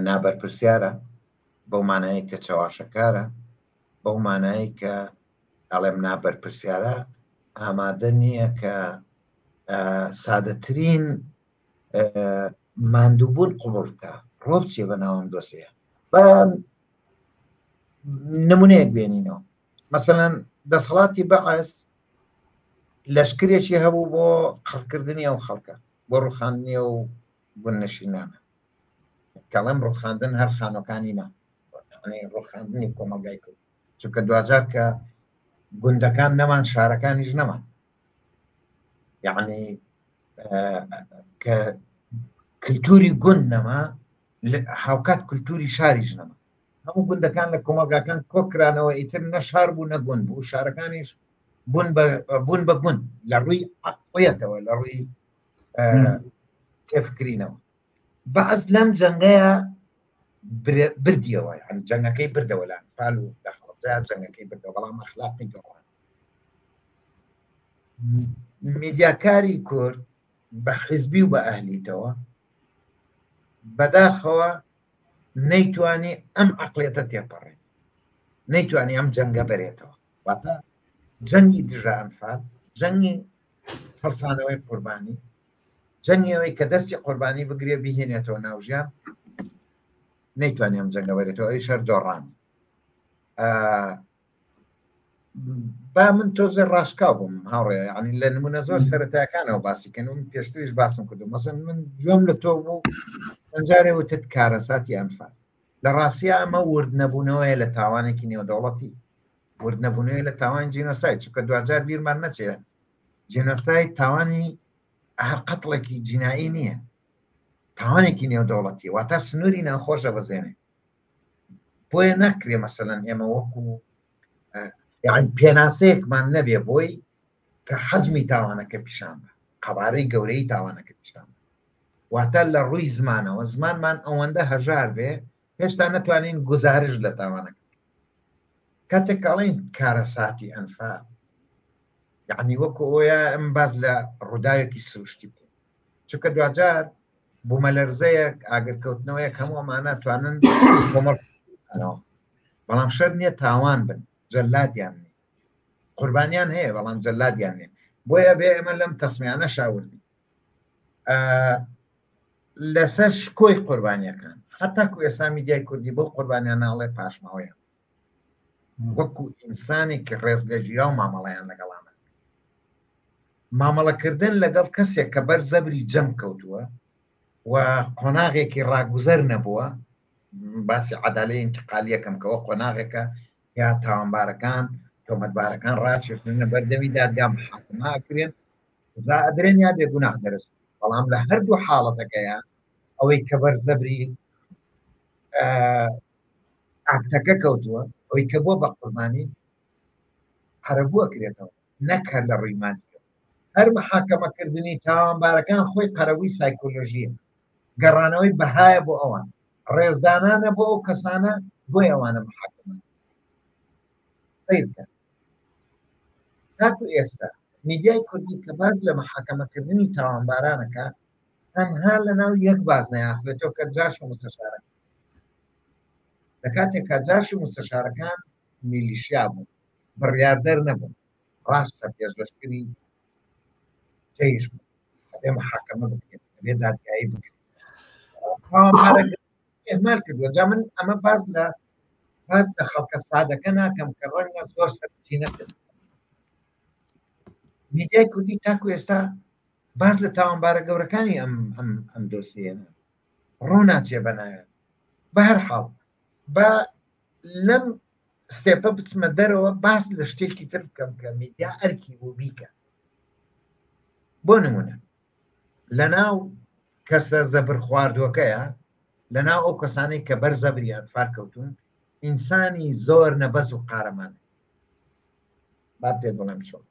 نابەرپرسیارە بەو مانایەی کە چەواشەکارە بەو مانایەی کە ئەڵێم نابەرپرسیارە ئامادە نییە کە سادەترین ماندووبوون قوبڵ بکە ڕۆ بچێ بە ناوم دۆسەیە بە نمونەیەک بێنینەوە مەسەەن دەسەڵاتی بەعس لەشکرێکی هەبوو بۆ قڕکردنی ئەو خەڵکە بۆ ڕوخاندنی ئەو گوندنشینانە کەڵێم ڕوخاندن هەر خانەکانی نا ڕوخاندنی کۆمەڵگای کرد چونکە دواجار کە. گوندەکان نەمان شارەکانیش نەمان یعنی کە کللتوری گوند نەما هاوکات کللتوری شاریش نەما هەموو گوندەکان لە کۆمەڵگاکان کۆکرانەوە ئیتر نە شار بوو نە گوند بوو شارەکانیش بوون بە بوون بە گوند لە ڕووی عقڵیەتەوە لە ڕووی تێفکرینەوە بەعس لەم جەنگەیە بردیەوە یعنی جەنگەکەی بردەوە لە ئەنفال و لە هەڵەبجە جەنگەکەی بردەوە بەڵام ئەخلاقی گۆڕان میدیاکاری کورد بە حیزبی و بە ئەهلیتەوە بەداخەوە نەیتوانی ئەم عقلێتە تێپەڕێ نەیتوانی ئەم جەنگە بەرێتەوە واتە جەنگی دژە ئەنفال جەنگی هەڵسانەوەی قوربانی جەنگی ئەوەی کە دەستی قوربانی بگرێ بیهێنێتەوە ناو ژیان نەیتوانی ئەم جەنگە بەرێتەوە ئەویش هەر دۆڕانی با من تۆزێ ڕاشکاو بووم هاوڕێ ینی لە نمونە زۆر سەرەتاکانەوە باسی کەن و پێشتریش باسم کردو مەسەن من گوێم لە تۆ بوو ئەنجارێ وتت کارەساتی ئەنفال لە ڕاستیا ئەمە ورد نەبوونەوەیە لە تاوانێکی نێودەوڵەتی ورد نەبوونەوەی لە تاوان جینۆساید چونکە دواجار بیرمان نەچێت جینۆساید تاوانی هەر قەتڵێکی جینایی نییە تاوانێکی نێودەوڵەتی واتە سنووری ناوخۆش دەبەزێنێ بۆیە ناکرێ مەسەلەن ئێمە وەکو یعنی پێناسەیەکمان نەبێ بۆی کە حەجمی تاوانەکە پیشان بە قەبارەی گەورەی تاوانەکە پیشان بە واتە لە ڕووی زمانەوە زمانمان ئەوەندە هەژار بێ هێشتا نەتوانین گوزارش لە تاوانەکە کاتێک کاڵین کارەساتی ئەنفال یعنی وەکو ئەوە ئەم باز لە ڕووداوێکی سروشتی بکەین چونکە دواجار بوومەلەرزەیەک ئاگرکەوتنەوەیەک هەموو ئەمانە توانن کۆمەڵ بەڵام شەر نییە تاوان بن جەلادیان نیە قوربانیان هەیە بەڵام جەلادیان نیە بۆیە بێ ئێمە لەم تەسمیانە شاوردی لەسەر شکۆی قوربانیەکان هەتاکو ئێستا میدیای کوردی بۆ قوربانیان ناڵێ پاشماوەیە وەکو ئینسانێکی ڕێز لەگیرا و مامەڵیان لەگەڵانە مامەڵەکردن لەگەڵ کەسێک کە بەر زەبری جەنگ کەوتووە و قۆناغێکی ڕاگوزەر نەبووە باسی عدالەی ئینتقالیەکەم کەەوە قۆناغێکە یا تاوانبارەکان تۆمەتبارەکان ڕاچێشنە بەردەمی دادگا محاکمە ئەکرێن سزا ئەدرێن یا بێگوناه دەرس بەڵام لە هەردوو حاڵەتەکەیە ئەوەی کە بەر زەبری ئاکتەکە کەوتووە ئەوەی کە بۆ بە قوربانی قەرەبوو ئەکرێتەوە نەک هەر لە ڕووی مادیەوە هەر محاکەمەکردنی تاوانبارەکان خۆی قەرەبووی سایکۆلۆژیە گەڕانەوەی بەهایە بۆ ئەوان ڕێزدانانە بۆ ئەو کەسانە بۆی ئەوانە محاکەمە سەیر بکە تاکو ئێستا میدیای کوردی کە باس لە محاکەمەکردنی تاوانبارانەکە تەنها لە ناو یەک باز نەیاخرێتەوە کە جاش و مستەشارەکان لە کاتێک کە جاش و مستەشارەکان میلیشیا بوون بڕیاردەر نەبوون ڕاستە پێشلەشکری جەیش بوو ئەبێ محاکەمە بکرێت ئەبێ دادگایی بکرێت ئێمال کردووە جا من ئەمە باز لە باز لە خەڵکە سادەکە ناکەم کە ڕەنگە زۆر سەرچی نەکرد میدیای کوردی تاکو ئێستا باز لە تاوانبارە گەورەکانی ئەم ئەم ئەم دۆسیەنە ڕۆ ناچێ بەناوێت بە هەر حاڵ بە لەم ستێپە بچمە دەرەوە باس لە شتێکی تر بکەم کە میدیا ئەرکی بوو بیکە بۆ نمونە لە ناو کەسە زەبر خواردوەکەیە لە ناو ئەو کەسانەی کە بەر زەبریان فارکەوتون ئینسانی زۆر نەبەز و قارەمان با پێت بڵێم چۆن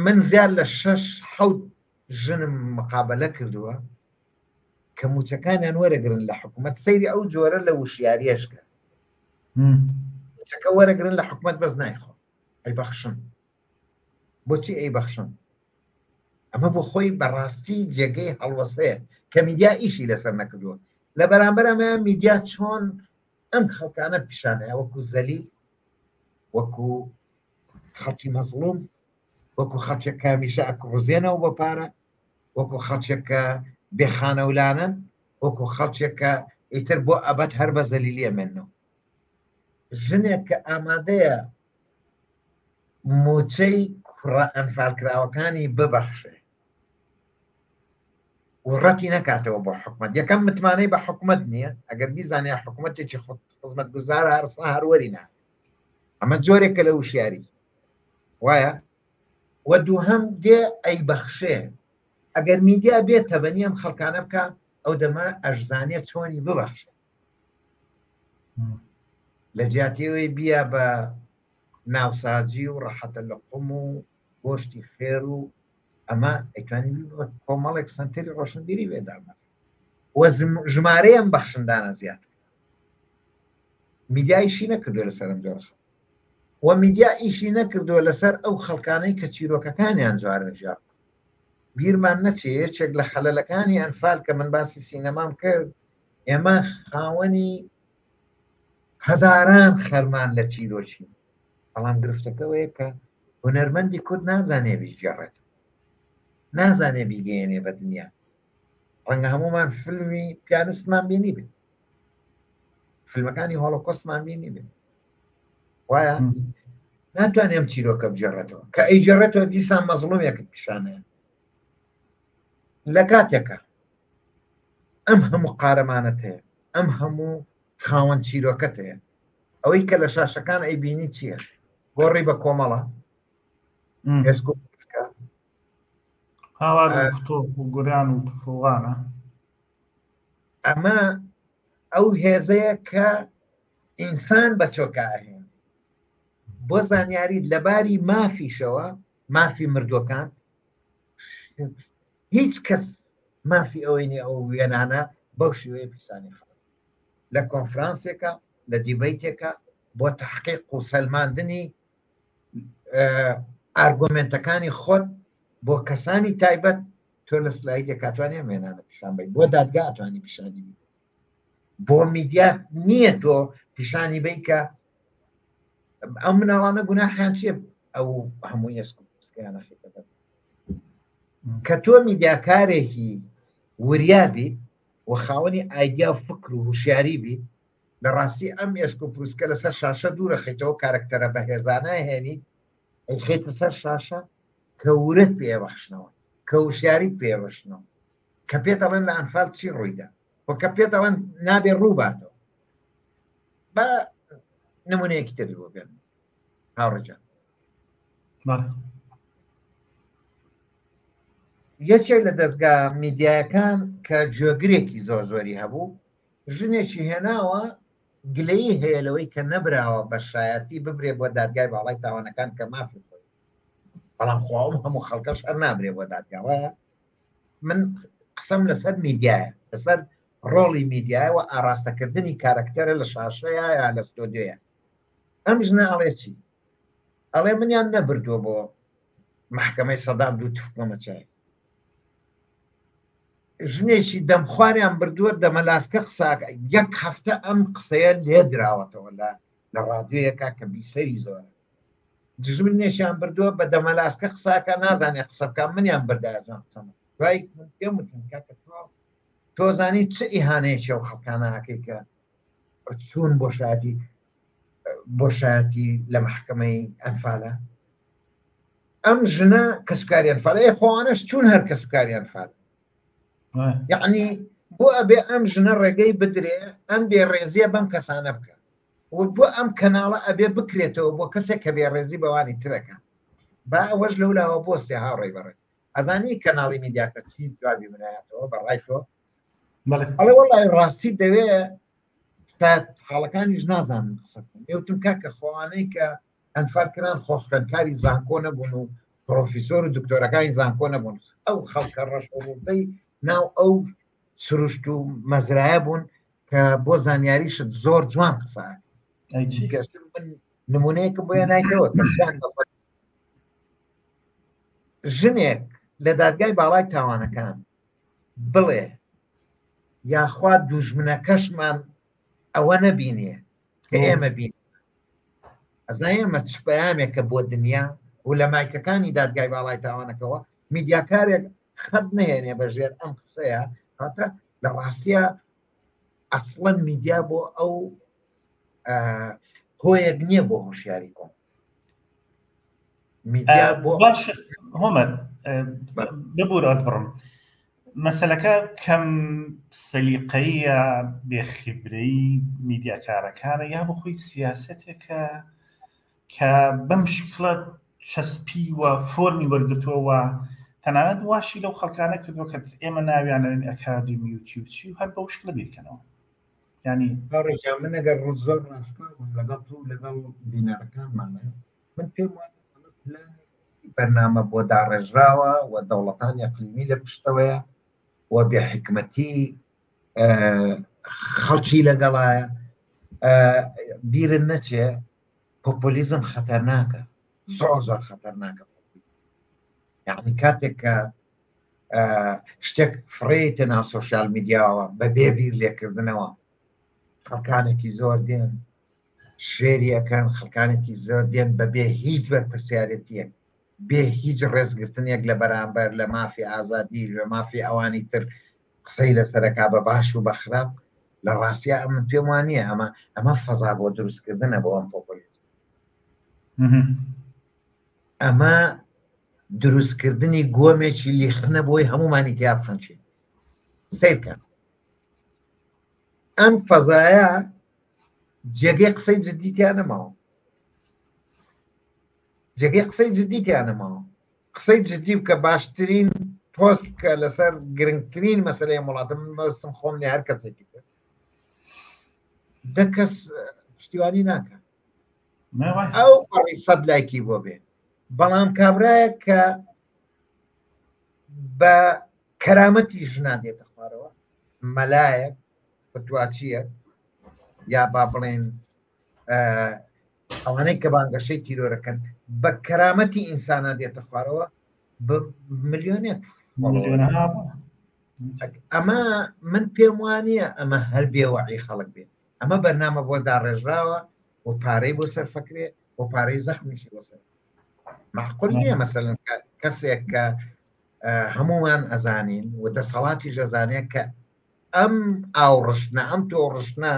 من زیاد لە شەش حەوت ژنم مقابلە کردووە کە موچەکانیان وەرەگرن لە حکوومەت سەیری ئەو جۆرە لە وشیاریەش کە موچەکە وەرەگرن لە حکوومەت بەس نایخۆ ئەی بەخشن بۆچی ئەی بەخشن ئەمە بۆ خۆی بەڕاستی جێگەی هەڵوەسەیە کە میدیا ئیشی لەسەر نەکردووە لە بەرامبەر ئەمە میدیا چۆن ئەم خەڵکانە پیشانەیە وەکو زەلیل وەکو خەڵکی مەزڵوم وەکو خەڵکێک کە هەمیشە ئەکڕوزێنەوە بۆ پارە وەکو خەڵکێک کە بێخانەولانن وەکو خەڵکێک کە ئیتر بۆ ئەبەد هەر بە زەلیلی ئەمێننەوە ژنێک کە ئامادەیە موچەی کوڕە ئەنفالکراوەکانی ببەخشێ و ڕەتی نەکاتەوە بۆ حکومت یەکەم متمانەی بە حکومت نییە ئەگەر بیزانێ حکومەتێکی خزمەتگوزار هەرسا هەروەری نا. ئەمە جۆرێکە لە وشیاری وایە و دووهەم دێ ئەی بەخشێ ئەگەر میدیا بێت تەبەنی ئەم خەڵکانە بکە ئەو دەمە ئەشزانێت چۆنی ببەخشێ لە جیاتیەوەی بیا بە ناوساجی و ڕەحەتە لە قوم و گۆشتی خێر و ئەمە ئەیتوانی کۆمەڵێک سنتەری ڕۆشنبیری بێدامەز و ژمارەی ئەم بەخشندانە زیاد میدیا ئیشی نەکردووە لەسەر ئەم جۆرە خەڵک و میدیا ئیشی نەکردووە لەسەر ئەو خەڵکانەی کە چیرۆکەکانیان جارە ژیان بیرمان نەچێ یەکێک لە خەلەلەکانی ئەنفال کە من باسی سینەمام کرد ئێمە خاوەنی هەزاران خەرمان لە چیرۆکی بەڵام گرفتەکەوەیە کە هونەرمەندی کورد نازانێ بیگێڕێت نازانێ بیگەیەنێ بە دنیا ڕەنگە هەمومان فیلمی پیانستمان بینی بێت فیلمەکانی هۆڵۆکۆستمان بینی بێت وایە ناتوانێت ئەم چیرۆکە بگێڕێتەوە کە ئەی گێڕێتەوە دیسان مەزڵومێکت پیشانەیە لە کاتێکە ئەم هەموو قارەمانەت هەیە ئەم هەموو خاوەن چیرۆکەت هەیە ئەوەی کە لە شاشەکان ئەی بینی چییە گۆڕی بە کۆمەڵە ئێسکۆ هاوار و گوران و تفۆغانە ئەمە ئەو هێزەیە کە ئینسان بە چۆکا ئەهێن بۆ زانیاری لەباری مافیشەوە مافی مردوەکان هیچ کەس مافی ئەوەی نیە ئەو وێنانە بەو شێوەیە پیشانی خەڵک لە کۆنفرانسێکە لە دیبەیتێکە بۆ تحقیق و سەلماندنی ئارگۆمنتەکانی خۆت بۆ کەسانی تایبەت تۆ لە سلایدێک ئەتوانی ئەم وێنانە پیشان بەی بۆ دادگا ئەتوانی پیشانی بی بۆ میدیا نییە تۆ پیشانی بەی کە ئەو مناڵانە گوناحیان چیە ئەو هەموو ئێسک و پسکیانە خیتە بەر کە تۆ میدیاکارێکی وریا بیت و خاوەنی ئایدیا و فکر و هوشیاری بیت لە ڕاستی ئەم ئێسک و پروسکە لەسەر شاشە دوورە خیتەوە کارکتەرە بەهێزانە هێنیت ئەیخەیتە سەر شاشە کە ورەت پێ بەخشنەوە کە وشیاریت پێ بەخشنەوە کە پێت ئەڵێن لە ئەنفال چی ڕوویدا و کە پێت ئەڵێن نابێ ڕووباتەوە بە نمونەیەکی تر بۆ بێن هاوڕێجان یەکێک لە دەستگا میدیایەکان کە گوێگرێکی زۆر زۆری هەبوو ژنێکی هێناوە گلەیی هەیە لەوەی کە نەبراوە بە شایەتی ببرێ بۆ دادگای باڵای تاوانەکان کە مافی خۆی بەڵام خۆ ئەو هەموو خەڵکەش هەر نابرێ بۆ دادگا وایە من قسەم لەسەر میدیایە لەسەر ڕۆڵی میدیایە و ئاراستەکردنی کارەکتەرە لە شاشەیە یا لە ستۆدیۆیە ئەم ژنە ئەڵێ چی ئەڵێ منیان نەبردووە بۆ محکمەی سەدام دوو تفکەمە چای ژنێکی دەمخواریان بردووە دەمەلاسکە قساکە یەک هەفتە ئەم قسەیە لێدراوەتەوە لە لە ڕادیۆیەکە کە بیسەری زۆرە دژمنێکیان بردووە بە دەمەلاسکە قساکە نازانێ قسە بکە منیان بردایە جوان قسەم دوای من پێم وتن کاکە تۆ تۆ زانی چ ئیهانەیەکی ئەو خەڵکانە ئەکەی کە چوون بۆ شایەتی بۆ شایەتی لە محکمەی ئەنفالە ئەم ژنە کەسوکاری ئەنفال ئێ خۆوانەش چوون هەر کەسوکاری ئەنفال یعنی بۆ ئەبێ ئەم ژنە ڕێگەی بدرێ ئەم بێ ڕێزیە بەم کەسانە بکە و بۆ ئەم کەناڵە ئەبێ بکرێتەوە بۆ کەسێک کە بێڕێزی بەوانی ترەکە با ئەوەش لەولاوە بۆ سێ هاوڕێی بەڕێز ئەزانی کەناڵی میدیاکە چی جوابی منایەتەوە بە ڕای تۆ ئەڵێ وەڵی ڕاستی دەوێ حاڵەکانیش نازانن قسە بکەن ئێوتم کاکە خۆوانەی کە ئەنفال کران خۆ خوێندکاری زانکۆ نەبوون و پرۆفیسۆر و دکتۆرەکانی زانکۆ نەبوون ئەو خەڵکە ڕەشەڕووتەی ناو ئەو سروشت و مەزرایە بوون کە بۆ زانیاریشت زۆر جوان قسە پێشتر من نمونەیەکم بۆیە نایتەوە کە چیان ژنێک لە دادگای باڵای تاوانەکان بڵێ یاخوا دوژمنەکەشمان ئەوە نەبینێ کە ئێمە بین ئەزای ئەمە چ پەیامێکە بۆ دنیا و لە مایکەکانی دادگای باڵای تاوانەکەەوە میدیاکارێک خەت نهێنێ بە ژێر ئەم قسەیە هاتە لە ڕاستیە ئەسڵەن میدیا بۆ ئەو هۆیەک نییە بۆ هۆشیاری کۆم میدیا بۆ باش هۆمەر ببوورە بڕم مەسەلەکە کەم سەلیقەیە بێخیبرەی میدیاکارەکانە یا بۆ خۆی سیاسەتێکە؟ کە بەم شکڵە چەسپی و فۆرمی وەرگتووە و تەنانەت واشی لەو خەڵکانە کردووە کە ئێمە ناویانەوێن ئەکادیمی و چی و چی و هەر بەو شکڵە بیرکەنەوە. ینی هاوڕێ من ئەگەر ڕوو زۆر ڕاستگۆ بم لەگەڵ تۆ و لەگەڵ بینەرەکانمان من پێم وایە ئەمە پلانێکی بەرنامە بۆ داڕێژراوە و دەوڵەتانی ئەقلیمی لە پشتەوەیە و بێ حکمەتی خەڵکی لەگەڵایە بیرن نەچێ پۆپۆلیزم خەتەرناکە زۆر زۆر خەتەرناکە یعنی کاتێک کە شتێک فڕێیتە ناو سۆشیال میدیاوە بە بێ بیر لێکردنەوە خەڵکانێکی زۆر دێن شێری ئەکەن خەڵکانێکی زۆر دێن بەبێ هیچ بەرپرسیارەتیەک بێ هیچ ڕێزگرتنێک لە بەرامبەر لە مافی ئازادی لە مافی ئەوانی تر قسەی لەسەرەکا بە باش و بە خراپ لە ڕاستیا من پێم وانە ئەمە ئەمە فەزا بۆ دروستکردنە بۆ ئەم پۆپۆلیزم ئەمە دروستکردنی گۆمێکی لیخنە بۆی هەمومانی تیا بخنچین سیرکە ئەم فەزایە جێگەی قسەی جددی تیا نەماوە جێگەی قسەی جددی تیا نەماوە قسەی جددی بکە باشترین پۆست بکە لەسەر گرنگترین مەسلەی وڵاتە من مەسم خۆم لێ هەر کەسێکی تر دە کەس پشتیوانی ناکە ئەو پەڕی سەد لایکی بۆ بێ بەڵام کابرایەک کە بە کەرامەتی ژنان دێتە خوارەوە مەلایەک فتواچییە یا با بڵێن ئەوانەی کە بانگەشەی تیرۆرەکەن بە کەرامەتی ئینسانان دێتە خوارەوە بە ملیۆنێک ئەمە من پێم وانە ئەمە هەر بێوەعی خەڵک بێت ئەمە بەرنامە بۆ داڕێژراوە و پارەی بۆ سەرفەکرێ و پارەی زەخمیشی بۆ سەر معقول نییە مەسەلەن کەسێک کە هەمومان ئەزانین و دەسەڵاتیش ئەزانێت کە ئەم ئاوڕشتنە ئەم تۆڕشتنە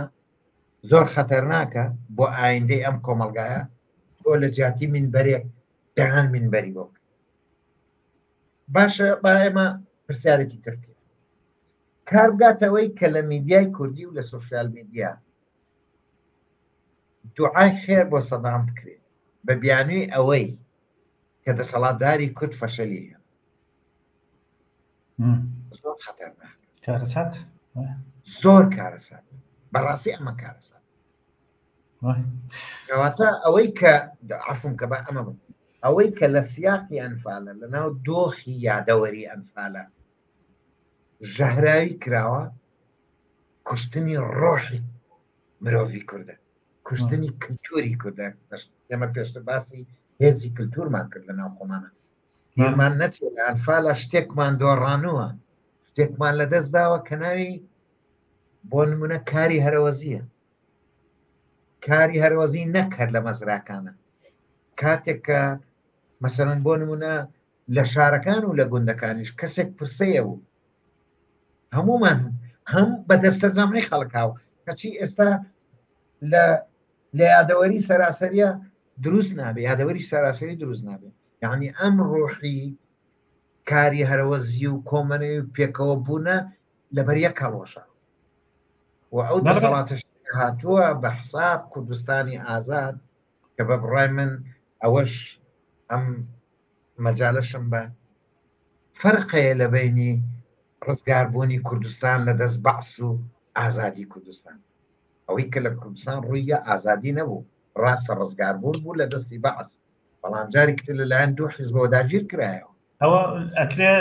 زۆر خەتەرناکە بۆ ئایندەی ئەم کۆمەلگایە تۆ لە جیاتی منبەرێک دەهان منبەری بۆ باشە با ئێمە پرسیارێکی تر بکەین کار بگاتەوەی کە لە میدیای کوردی و لە سوسیال میدیا دوعای خێر بۆ سەدام بکرێت بە بیانوی ئەوەی کە دەسەڵاتداری کورد فەشەلی هەیە زۆر خەتەرناک کارەسات زۆر کارەسات بەڕاستی ئەمە کارەسات کەواتە ئەوەی کە عفم کە بە ئەمە بم ئەوەی کە لە سیاقی ئەنفالە لە ناو دۆخی یادەوەری ئەنفالە ژەهراوی کراوە کوشتنی ڕۆحی مرۆڤی کوردە کوشتنی کللتوری کوردە ئێمە پێشتر باسی هێزی کللتورمان کرد لە ناو خۆمانە بیرمان نەچێت لە ئەنفالە شتێکمان دۆڕانووە شتێکمان لە دەست داوە کە ناوی بۆ نمونە کاری هەرەوەزیە کاری هەرەوەزی نەک هەر لە مەزراکانە کاتێک کە مەسەرەن بۆ نمونە لە شارەکان و لە گوندەکانیش کەسێک پرسەیە بوو هەمومان هەم بە دەستە جەمعی خەڵکاو کەچی ئێستا لە لە یادەوەری سەراسەریە دروست نابێ یادەوەری سەراسەری دروست نابێ یعنی ئەم ڕۆحی کاری هەرەوەزی و کۆمەنەوی و پێکەوە بوونە لەبەر یەک هەڵۆشە و ئەو دەسەڵاتش هاتووە بە حساب کوردستانی ئازاد کە بە بڕای من ئەوەش ئەم مەجالەشم بە فەرق هەیە لە بەینی ڕزگاربوونی کوردستان لە دەست بەعس و ئازادی کوردستان ئەوەی کە لە کوردستان ڕوویە ئازادی نەبوو ڕاستە ڕزگاربوون بوو لە دەستی بەعس بەڵام جارێکی تر لەلایەن دوو حیزبەوە داگیر کرایەوە ئەوە ئەکرێ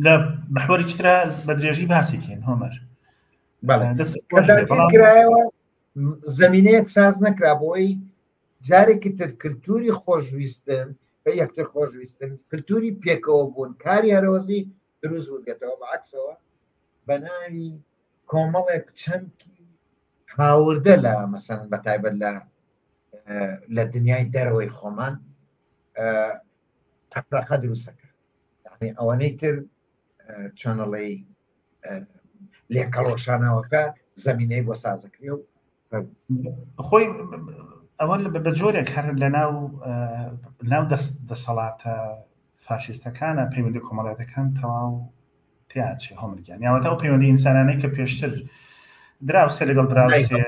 لە محوەری ترا بە درێژی باسی کەین هۆمەر کرایەوە زمینەیەک ساز نەکرا بۆی جارێکی تر کللتوری خۆشویستن بە یەکتر خۆشویستن کللتوری پێکەوە بوون کاری هەرۆزی دروست بووبێتەوە بەعکسەوە بە ناوی کۆمەڵێک چەمکی هاوردە لە مەسەن بە تایبەت لە لە دنیای دەرەوەی خۆمان تەفرەقە دروستەکە یعنی ئەوەنەی تر چۆنەڵی لێکەڵۆشانەوەکە زمینەی بۆ سازەکرێ و خۆی ئەوە بە جۆرێک هەر لە ناو ناو دەسەڵاتە فاشیستەکانە پەیوەندی کۆمەڵاتەکان تەواو پیاچێ هۆمرگیان یاوەتە ئەو پەیوەندی ئینسانانەی کە پێشتر دراوسێ لەگەڵ دراوسێ.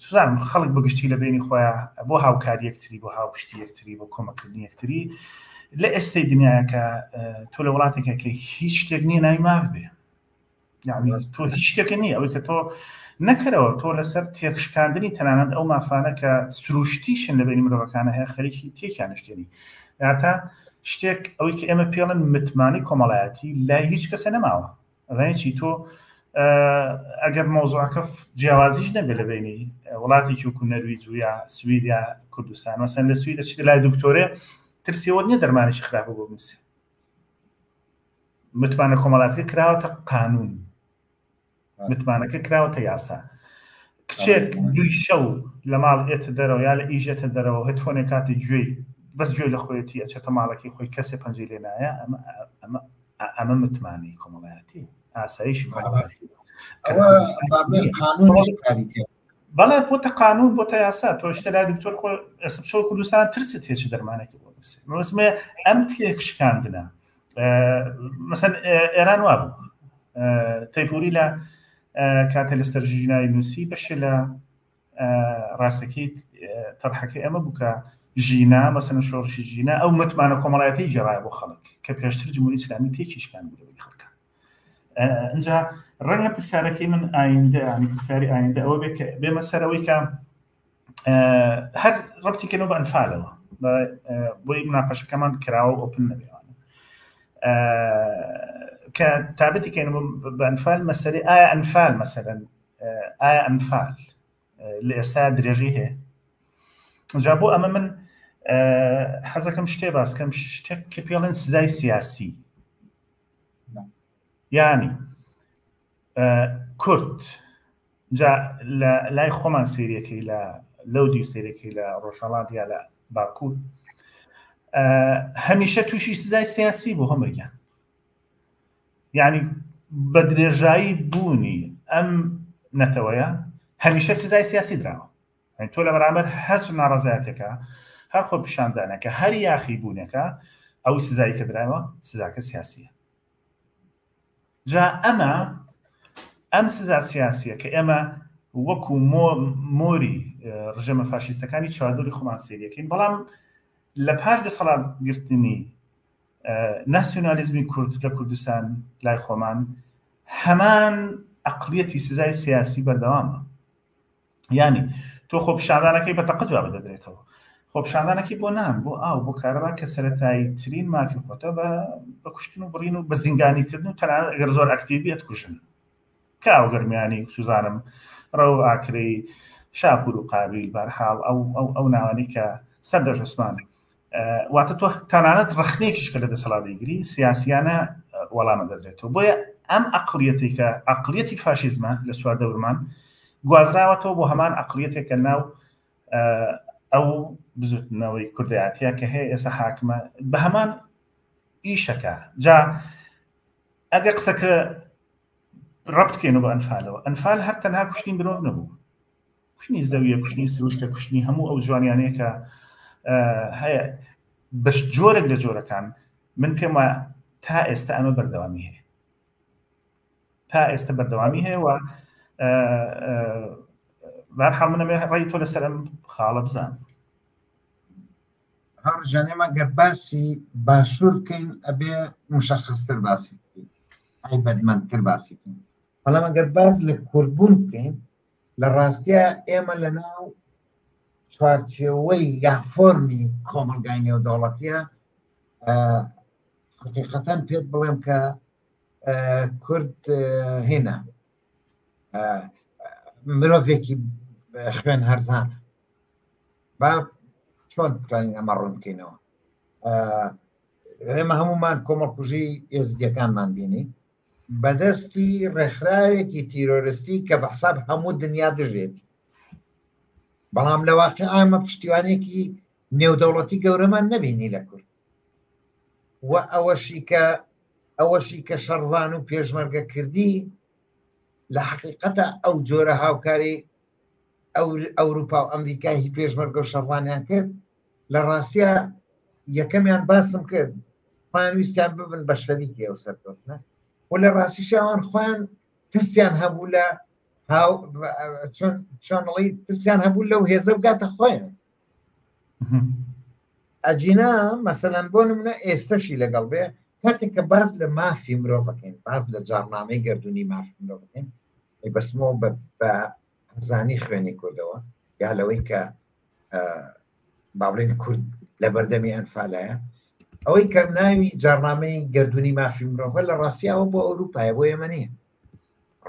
سوزان خەڵک بەگشتی لە بینی خۆیان بۆ هاوکاری یەکتری بۆ هاوپشتی یەکتری بۆ کۆمەکردنی یەکتری لە ئێستەی دنیاکە تۆ لە وڵاتێکە کە هیچ شتێک نییە ناوی ماف بێ یعنی تۆ هیچ شتێکە نییە ئەوەی کە تۆ نەکەرەوە تۆ لەسەر تێکشکاندنی تەنانەت ئەو مافانە کە سروشتیشن لە بینی مرۆڤەکانە هەیە خەریکی تێکیانشتێنی یاتا شتێک ئەوەی کە ئێمە پێڵن متمانەی کۆمەڵایەتی لای هیچ کەسە نەماوە ئەزانی چی تۆ ئەگەر مەوزوعەکە جیاوازیش نەبێت لە بینی وڵاتێکی وەکو نەرویج و یا سوید یا کوردستان مەسەن لە سوید دەچیتە لای دکتۆرێ ترسیەوە نییە دەرمانێکی خراپە بۆ بنووسێ متمانە کۆمەڵاتەکە کراوەتە قانون متمانەکە کراوەتە یاسا کچێک دوی شەو لە ماڵ ئێتە دەرەوە یا لە ئیژێتە دەرەوە هێتفۆنێ کاتی گوێی بەس گوێی لە خۆیەتی ئەچێتە ماڵەکەی خۆی کەسێ پەنجەی لێ نایە ئەمە ئەمە ئەمە متمانەی کۆمەڵایەتی ئاسایشی کۆمەڵایەتی بەڵێ بۆتە قانون بۆتە یاسا تۆ شتە لای دکتۆر خۆ ئێستا بچۆ کوردستان ترست هێچ دەرمانێکی بۆ بنووسێ مەبەستمە ئەم تێکشکاندنە مەسەن ئێران وابوو تەیفوری لە کاتێ لەسەر ژینای نووسی بەشێ لە ڕاستەکەی تەرحەکەی ئەمە بوو کە ژینا مەسەن شۆڕشی ژینا ئەو متمانە کۆمەڵایەتی گێڕایە بۆ خەڵک کە پێشتر جمهوری ئیسلامی تێکی شکان بوو لەبەری خەڵکە ئینجا ڕەنگە پرسیارەکەی من ئایندە ینی پرسیاری ئایندە ئەوە بێ کە بێمە سەرەوەی کە هەر ڕەبتی کەنەوە بە ئەنفالەوە بۆی مناقەشەکەمان کراوە ئۆپن نەبێوانە کە تابەتی کەین بە ئەنفال مەسەری ئایا ئەنفال مەسەرەن ئایا ئەنفال لە ئێستا درێژی هەیە جا بۆ ئەمە من حەزەکەم شتێ باسکەم شتێک کە پێڵێن سزای سیاسی یانی کورد جا لە لای خۆمان سریەکەی لە لەو دیو سریەکەی لە ڕۆژهڵات یا لە باکوور هەمیشە تووشی سزای سیاسی بۆ هەمرگیان یعنی بە درێژایی بوونی ئەم نەتەوەیە هەمیشە سزای سیاسی دراوە یعنی تۆ لە بەرامبەر هەر ناڕەزایەتێکە هەر خۆ پیشاندانەکە هەر یاخی بوونەکە ئەو سزایی کە دراوە سزاکە سیاسیە جا ئەمە ئەم سزا سیاسیە کە ئێمە وەکو مۆری ڕژێمە فاشیستەکانی چواردەوری خۆمان سەیرەکەین بەڵام لە پاش دەسەڵات گرتنی ناسیۆنالیزمی کورد لە کوردستان لای خۆمان هەمان ئەقلیەتی سزای سیاسی بەردەوامە ینی تۆ خۆپیشاندانەکەی بە تەقە جواب دەدرێتەوە خۆپیشاندانەکەی بۆ نان بۆ ئاو بۆ کارەبا کە سەتایی ترین مافی خۆتە بە بە کوشتن و بڕین و بە زیندانیکردن و تەنانەت ئەگەر زۆر ئەکتیڤ بیت کوژن کاو گەرمیانی سوزانم ڕەو ئاکرەی شاپور و قابیل بەرحاڵ ئەو ئەو ئەو ناوانی کە سەردەش عوسمان واتە تۆ تەنانەت ڕخنێکیش کە لە دەسەڵات دەیگری سیاسیانە وەڵامە دەدرێتەوە بۆیە ئەم ئەقلیەتی کە ئەقلیەتی فاشیزمە لە چوار دەورمان گوازراوەتەوە بۆ هەمان ئەقلیەتێکە ناو ئەو بزوتنەوەی کوردایەتە کە هەیە ئێستا حاکمە بە هەمان ئیشەکە جا ئەگە قسەکە ڕەبت بکەینەوە بە ئەنفالەوە ئەنفال هەر تەنها کوشتنی مرۆڤ نەبوو کوشتنی زەویە کوشتنی سروشتە کوشتنی هەموو ئەو جوانیانەیە کە هەیە بەش جۆرێک لە جۆرەکان من پێم وایە تا ئێستا ئەمە بەردەوامی هەیە تا ئێستا بەردەوامی هەیە و بارحاڵ منەمێ ڕێی تۆ لەسەر ئەم خاڵە بزان هاوڕێ ئێمە گەر باسی باشوور بکەین ئەبێ مشخصتر باسی بکەین تایبەتمەندتر باسی بکەین بەڵام ئەگەر باس لە کوردبوون بکەین لە ڕاستیا ئێمە لە ناو چوارچێوەی یا فۆرمی کۆمەلگای نێودەوڵەتیە حقیقەتەن پێت بڵێم کە کورد هێنا مرۆڤێکی خوێن هەرزانە با چۆن بتوانین ئەمە ڕوون بکەینەوە ئێمە هەمومان کۆمەڵکوژی ئێزدیەکانمان بینی بەدەستی ڕێکخراوێکی تیرۆرستی کە بە حساب هەموو دنیا دژێتی بەڵام لە واقع ئامە پشتیوانێکی نێودەوڵەتی گەورەمان نەبینی لە کورد و ئەوەشی کە ئەوەشی کە شەڕڤان و پێشمەرگە کردی لە حقیقەتە ئەو جۆرە هاوکاری ئەوروپا و ئەمریکا هی پێشمەرگە و شەڕوانیان کرد لە ڕاستە یەکەمیان باسم کرد خۆیان ویستیان ببن بە شەریکی ئەو سەرکەوتنە و لە ڕاستیشیان خۆیان ترسیان هەبوو لە هاو چۆنڵی ترسیان هەبوو لەو هێزە بگاتە خۆیان. ئەجینا مەسەلەن بۆ نمونە ئێستەشی لەگەڵ بێ کاتێک کە باز لە مافی مرۆڤەکەین باز لە جارنامەی گردردونی مافی مرۆڤەکەین بەسمەوە بە زانی خوێنی کوردەوە یا لەوەی کە با بڵێن کورد لە بەردەمی ئەنفالایە ئەوەی کە ناوی جارنامەی گردردونی مافی مرۆڤە لە ڕاستیاوە بۆ ئەوروپایە بۆ ئێمە نییە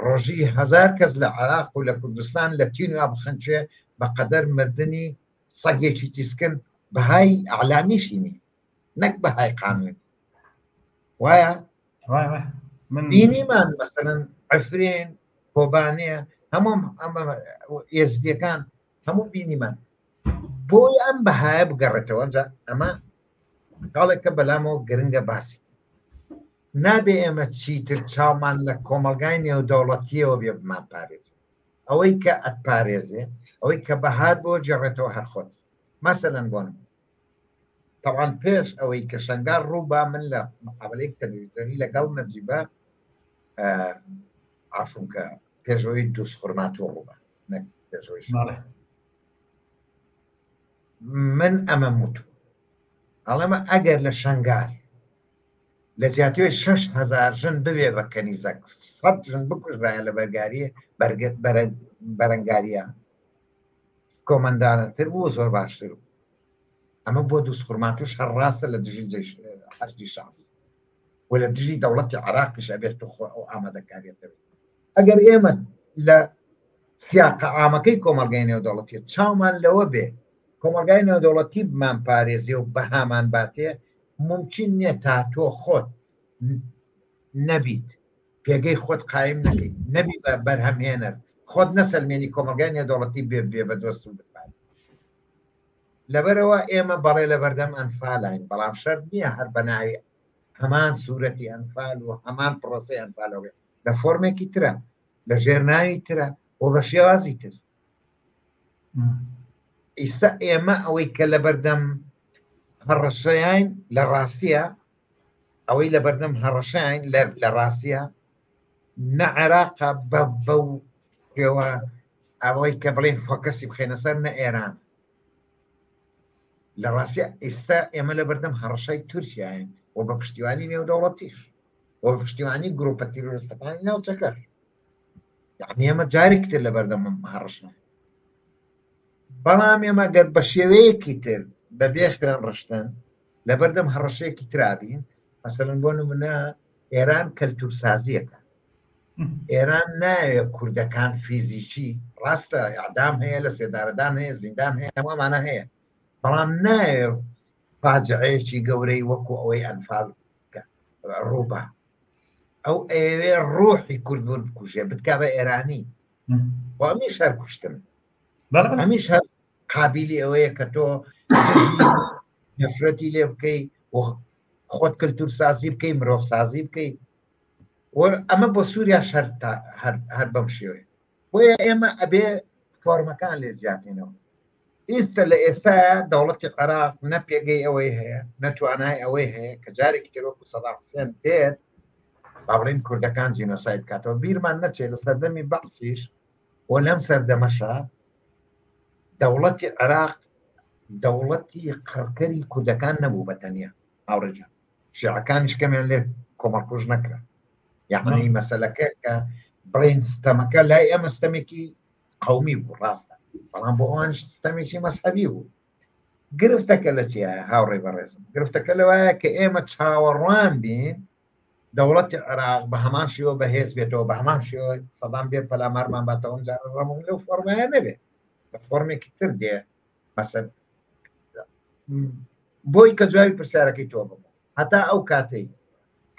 ڕۆژی هزار کەس لە عراق و لە کوردستان لە تین و بخنچێ بە قەدەر مردنی سەگێکی تیسکن بەهای ئەعلامیشی نیە نەک بەهای قانون وایە بینیمان مەسەرەن عفرێن کۆبانێ هەموو ئەمە ئێزدیەکان هەموو بینیمان بۆی ئەم بەهایە بگەڕێتەوە ئەنجا ئەمە خاڵێکە بەلامەوە گرنگە باسی نابێ ئێمە چیتر چاومان لە کۆمەلگای نێودەوڵەتیەوە بێ بمان پارێزێت ئەوەی کە ئەتپارێزێ ئەوەی کە بەهار بۆ جێڕێتەوە هەر خۆت مەسەلەن بۆ نمونە تەوان پێش ئەوەی کە شەنگار ڕووبا من لە مقابلەی تەلەڤیزیۆنی لەگەڵ نەجیبە عفوم کە پێشەوەی دووس خورماتوو ڕووبا نەک پێشەوەی من ئەمە وت ئەڵێمە ئەگەر لە شەنگار لە جیاتیەوەی 6هزار ژن ببێ بە کەنیزەک 100 ژن بکوژرایە لە بەرگاری بەرەنگاریە کۆمەندانەتر بوو زۆر باشتر بوو ئەمە بۆ دووس خورماتوش هەر ڕاستە لە دژی حەشدی شەعبی و لە دژی دەوڵەتی عراقیش ئەبێت تو خۆ ئەو ئامادەکاریەتە ئەگەر ئێمە لە سیاقە عامەکەی کۆمەڵگای نێودەوڵەتی چاومان لەوە بێ کۆمەڵگای نێودەوڵەتی بمان پارێزێ و بەهامان باتێ ممکن نییە تا تۆ خۆت نەبیت پێگەی خۆت قایم نەکەیت نەبی بە بەرهەمهێنەر خۆت نەسەلمێنی کۆمەڵگای نێودەوڵەتی بێ بێ بە دۆست و بپارێ لەبەرەوە ئێمە بەڵێ لە بەردەم ئەنفالاین بەڵام شەرت نییە هەر بە ناوی هەمان سوورەتی ئەنفال و هەمان پرۆسەی ئەنفالەوە لە فۆرمێکی ترە لە ژێر ناوی ترە و بە شێوازی تر ئیستا ئێمە ئەوەی کە لە بەردەم هەڕەشەیان لە ڕاستیە ئەوەی لە بەردەم هەڕەشەیان لە ڕاستیە نە عێراقا بە بەو پێوە ئەوەی کە بڵێن فۆکەسی بخێنە سەر نە ئێران لە ڕاستە ئێستا ئێمە لە بەردەم هەڕەشای تورکیاین و بە پشتیوانی نێودەوڵەتیش و بە پشتیوانی گروپە تیرۆریستەکانی ناوچەکەش یعنی ئێمە جارێک تر لە بەردەم هەڕەشە بەڵام ئێمە گەر بە شێوەیەکی تر بە بێ خوێن ڕشتن لە بەردەم هەڕەشەیەکی ترابین مەسەلەن بۆ نمونە ئێران کەلتورسازیەکە ئێران ناوێ کوردەکان فیزیکی ڕاستە ئەعدام هەیە لە سێدارەدان هەیە زیندان هەیە هەموو ئەمانە هەیە بەڵام ناوێ فاجعەیەکی گەورەی وەکو ئەوەی ئەنفال ڕووبا ئەو ئەیەوێ ڕۆحی کوردبوون بکوژێ بتکا بە ئێرانی و ئەمیش هەر کوشتن ئەمیش هەر قابلی ئەوەیە کە تۆ نەفرەتی لێ بکەی و خۆت کللتور سازی بکەی مرۆڤ سازی بکەی ئەمە بۆ سووریا شەر هەر بەم شێوەیە بۆیە ئێمە ئەبێ فۆرمەکان لێ جیاکەینەوە ئیستا لە ئێستاە دەوڵەتی عێراق نە پێگەی ئەوەی هەیە نە توانای ئەوەی هەیە کە جارێکی تر وەکو سەدام حسێن بێت با بڵێین کوردەکان جینۆساید بکاتەوە بیرمان نەچێت لە سەردەمی بەعسیش و لەم سەردەمەشا دەوڵەتی عێراق دەوڵەتی قڕکەری کوردەکان نەبوو بە تەنیا هاوڕێجان شیعەکانیش کەمیان لێ کۆمەڵکوژ نەکرا یعنی مەسەلەکە کە بڵێن ستەمەکە لای ئێمە ستەمێکی قومی بوو ڕاستە بەڵام بۆ ئەوان ستەمێکی مەسەبی بوو گرفتەکە لە چیایە هاوڕێ بەڕێزم گرفتەکە لەوایە کە ئێمە چاوەڕوان بین دەوڵەتی عێراق بە هەمان شێوە بەهێز بێتەوە بە هەمان شێوە سەدام بێ پەلامارمان باتەوە جار ڕەمون لەو فۆرمایە نەبێت بە فۆرمێکی تر دێ مەسەر بۆی کە جوابی پرسیارەکەی تۆ بم هەتا ئەو کاتەی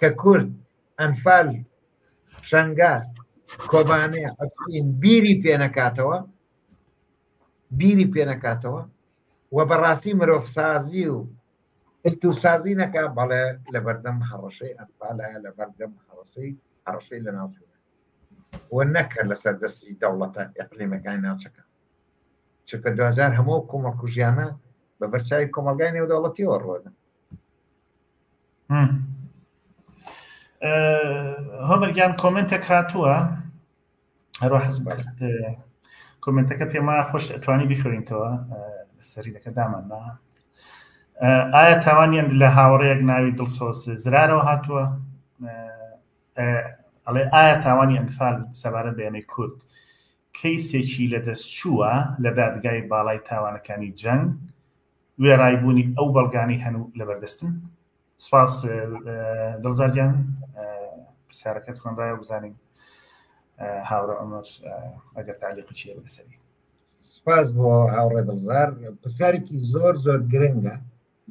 کە کورد ئەنفال شەنگال کۆبانێ عەفرین بیری پێ نەکاتەوە بیری پێ نەکاتەوە و بەڕاستی مرۆڤسازی و کلتورسازی نەکا بەڵێ لەبەردەم هەڕەشەی ئەنفالایە لەبەردەم هەڕەسەی هەڕەشەی لەناوچوونە و نەکە لەسەر دەستی دەوڵەتە ئەقلیمەکانی ناوچەکە چونکە دواجار هەموو کۆمەڵکوژیانە بە بەرچاوی کۆمەڵگای نێودەوڵەتیەوە ڕوەدەن. هۆمەر گیان کۆمنتێک هاتووە. هەروە حەزم کرد کۆمنتەکە پێم وایە خۆش ئەتوانی بیخوێنیتەوە سەریەکە داماننا ئایا تاوانیان لە هاوڕێیەک ناوی دڵسۆز زرارەوە هاتووە ئەڵێ ئایا تاوانی ئەنفال سەبارەت بە ئێمەی کورد کەیسێکی لەدەست چووە لە دادگای باڵای تاوانەکانی جەنگ وێڕای بوونی ئەو بەڵگانەی هەن و لەبەردەستن؟ سپاس دڵزار گیان پرسیارەکەت خوێنرایەوە بزانین هاوڕێ عومەر ئەگەر تعلیقی چیە لەسەری. سپاس بۆ هاوڕێ دڵزار پرسیارێکی زۆر زۆر گرنگە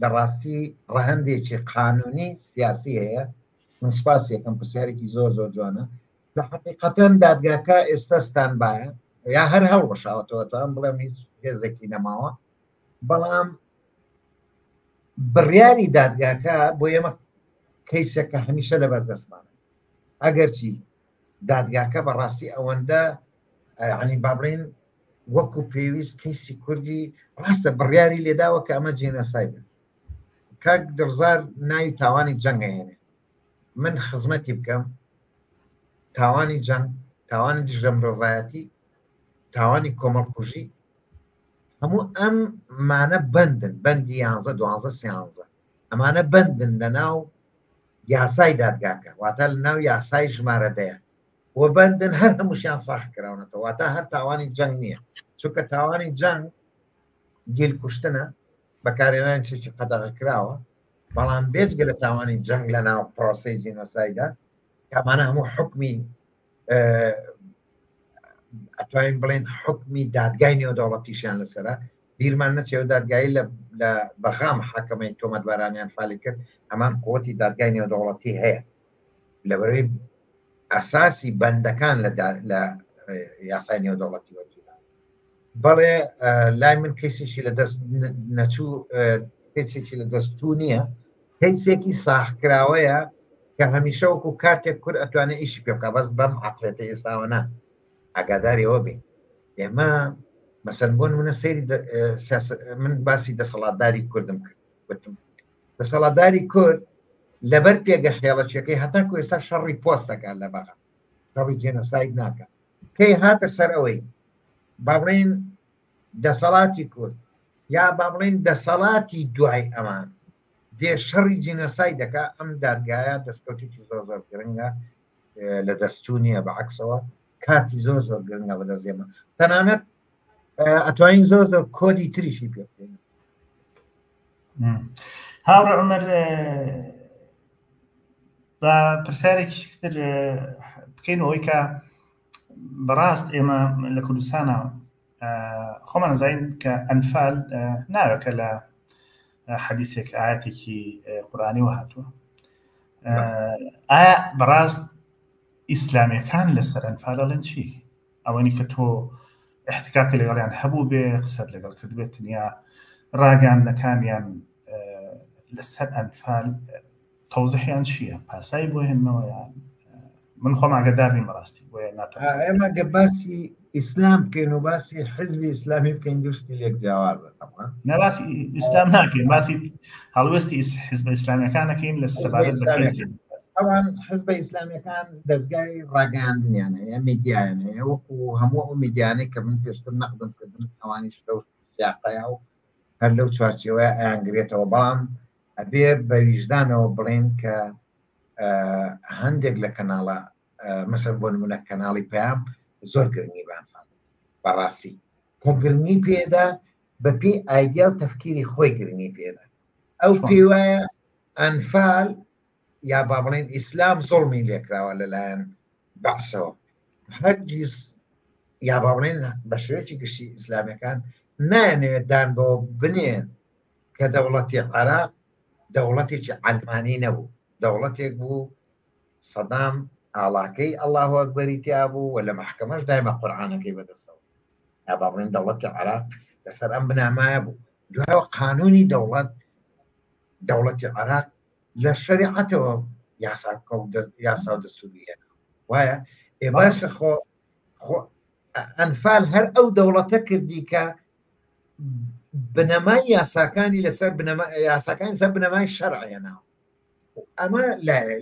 لە ڕاستی ڕەهەندێکی قانونی سیاسی هەیە من سپاس یەکەم پرسیارێکی زۆر زۆر جوانە لە حقیقەتەن دادگاکە ئێستا ستانبایە یا هەر هەڵوەشاوەتەوە توان بڵێم هیچ هێزێکی نەماوە بەڵام بڕیاری دادگاکە بۆ ئێمە کەیسێکە هەمیشە لە بەردەستمانە ئەگەرچی دادگاکە بەڕاستی ئەوەندە ینی با بڵین وەکو پێویست کەیسی کوردی ڕاستە بڕیاری لێداوە کە ئەمە جینۆسایدە کاک دڵزار ناوی تاوانی جەنگەهێنێ من خزمەتی بکەم تاوانی جەنگ تاوانی دژە مرۆڤایەتی تاوانی کۆمەڵکوژی هەموو ئەم مانە بەندن بەندی یانزە دوانزە سیانزە ئەمانە بەندن لە ناو یاسای دادگاکە واتە لە ناو یاسای ژمارە دەیە و بەندن هەر هەمووشیان ساخ کراونەتەوە واتە هەر تاوانی جەنگ نییە چونکە تاوانی جەنگ دیل کوشتنە بەکارهێنانی چێکی قەدەغە کراوە بەڵام بێجگە لە تاوانی جەنگ لە ناو پرۆسەی جینۆسایدا کامانە هەموو حکمی ئەتوانین بڵێن حکمی دادگای نێودەوڵەتیشیان لەسرە بیرمان نەچێ و دادگایی لە بەغا محاکەمەی تۆمەتبارانیان فالی کرد هەمان قوتی دادگای نێودەوڵەتی هەیە لەبەرەوەی ئەساسی بەندەکان لە یاسای نێودەوڵەتی وەرگیرا بەڵێ لای من کەسێکی لە دەست نەچوو کەسێکی لە دەستچوو نییە کەیسێکی ساخکراوەیە کە هەمیشە وەکو کارتێک کورد ئەتوانێت ئیشی پێ بکا بەس بەم عقلێتە ئێستاوە نا ئاگاداری ئەوە بین ئێمە مەسەن بۆ نمونە سەیری من باسی دەسەڵاتداری کوردم کرد وتم دەسەڵاتداری کورد لەبەر پێگە خێڵەکیەکەی هەتاکو ئێستا شەڕی پۆست دەکات لە بەغا شەڕی جێنۆساید ناکات کەی هاتە سەر ئەوەی با بڵێین دەسەڵاتی کورد یا با بڵێین دەسەڵاتی دوای ئەمان دێ شەڕی جینۆساید دەکا ئەم دادگایە دەستکەوتێکی زۆر زۆر گرنگە لە دەستچوو نییە بە عکسەوە کارتی زۆر زۆر گرنگە بەدەست ئێمە تەنانەت ئەتوانین زۆر زۆر کۆدی تریشی پێ بکەین هاوڕێ عمر بە پرسیارێکی تر بکەین ئەوەی کە بەڕاست ئێمە لە کوردستانە خۆمان زانین کە ئەنفال ناوێکە لە حەدیسێک ئاەتێکی قورآانی وە هاتووە ئایا بەڕاست ئیسلامیەکان لەسەر ئەنفال ئەڵێن چی ئەوەنی کە تۆ احتکاکی لەگەڵیان هەبوو بێ قسەت لەگەڵ کرد بێت تەنیا ڕاگەاندنەکانیان لەسەر ئەنفال تەوزحیان چییە پاسای بۆ هێنەوە یان من خۆم ئاگادار نیم بەڕاستی بۆیە ناتوانم ئێمە گە باسی ئیسلام بکەین و باسی حزبی ئیسلامی بکەین دوستی لێک جیاوازە تەبعەن نا باسی ئیسلام ناکەین باسی هەڵوێستی حزبە ئیسلامیەکان نەکەین لە سەبارەت بە کەیسی ئەوان حزبە ئیسلامیەکان دەستگای ڕاگەیاندنیان هەیە میدیایان هەیە وەکو هەموو ئەو میدیانەی کە من پێشتر نەقدم کردن ئەوانیش لەو سیاقەیە و هەر لەو چوارچێوەیە ئەیانگرێتەوە بەڵام ئەبێ بە ویژدانەوە بڵێن کە هەندێک لە کەناڵە مەسەر بۆ نمونە کەناڵی پەیام زۆر گرنگی بە ئەنفال بەڕاستی کە گرنگی پێدا بەپێی ئایدیا و تەفکیری خۆی گرنگی پێدا ئەو پێی وایە ئەنفال یا با بڵێن ئیسلام زۆڵمی لێکراوە لەلایەن بەعسەوە هەرگیز یا با بڵێن بە شێوەیەکی گشتی ئیسلامەکان نایانەوێت دان بەوە بنێن کە دەوڵەتی عێراق دەوڵەتێکی عەلمانی نەبوو، دەوڵەتێک بوو سەدام ئاڵاکەی ئەڵاهو ئەکبەری تیا بوو و لە مەحکەمەش دایمە قورعانەکەی بەدەستەوە. یا با بڵێن دەوڵەتی عێراق لەسەر ئەم بنامایە بوو. دوایەوە قانونی دەوڵەت دەوڵەتی عێراق لە شەریعەتەوە یاسا یاسا و دەستوری هێنا. وایە ئێ باشە خۆ خۆ ئەنفال هەر ئەو دەوڵەتە کردی کە بنەمای یاساکانی لەسەر بنەما یاساکانی سەر بنەمای شەرع هێناوە ئەمە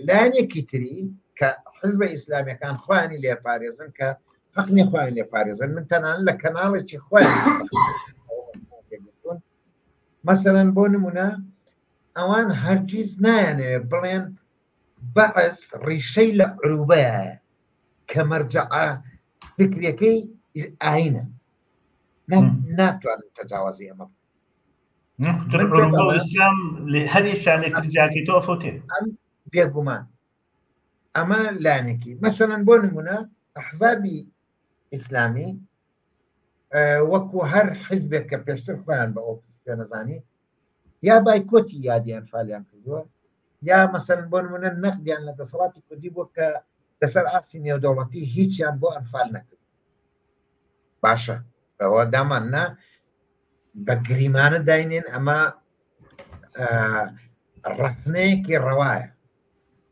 لایەنێکی تری کە حزبە ئیسلامیەکان خۆیانی لێپارێزن کە حەق نیە خۆیان لێ پارێزن من تەنانەت لە کەناڵێکی خۆیان مەسەلەن بۆ نمونە ئەوان هەرگیز نایانەوێ بڵێن بەعس ڕیشەی لە عروبەیە کە مەرجەعە فکریەکەی ئاینە ناتوانن تەجاوازی ئەمە ئیسلام هەر یەکیان لێکتر جیاکەی تۆ ئەفەوتێ بێگومان ئەمە لایەنێکی مەسەلەن بۆ نمونە ئەحزابی ئیسلامی وەکو هەر حیزبێک کە پێشتر خۆیان بە ئۆپۆزیسیۆن نەزانی یا بایکۆتی یادی ئەنفالیان کردووە یا مەسەلەن بۆ نمونە نەقدیان لە دەسەڵاتی کوردی بووە کە لەسەر ئاستی نێودەوڵەتی هیچیان بۆ ئەنفال نەکرد باشە ئەوە دامان نا بە گریمانە داینێن ئەمە ڕەخنەیەکی ڕەوایە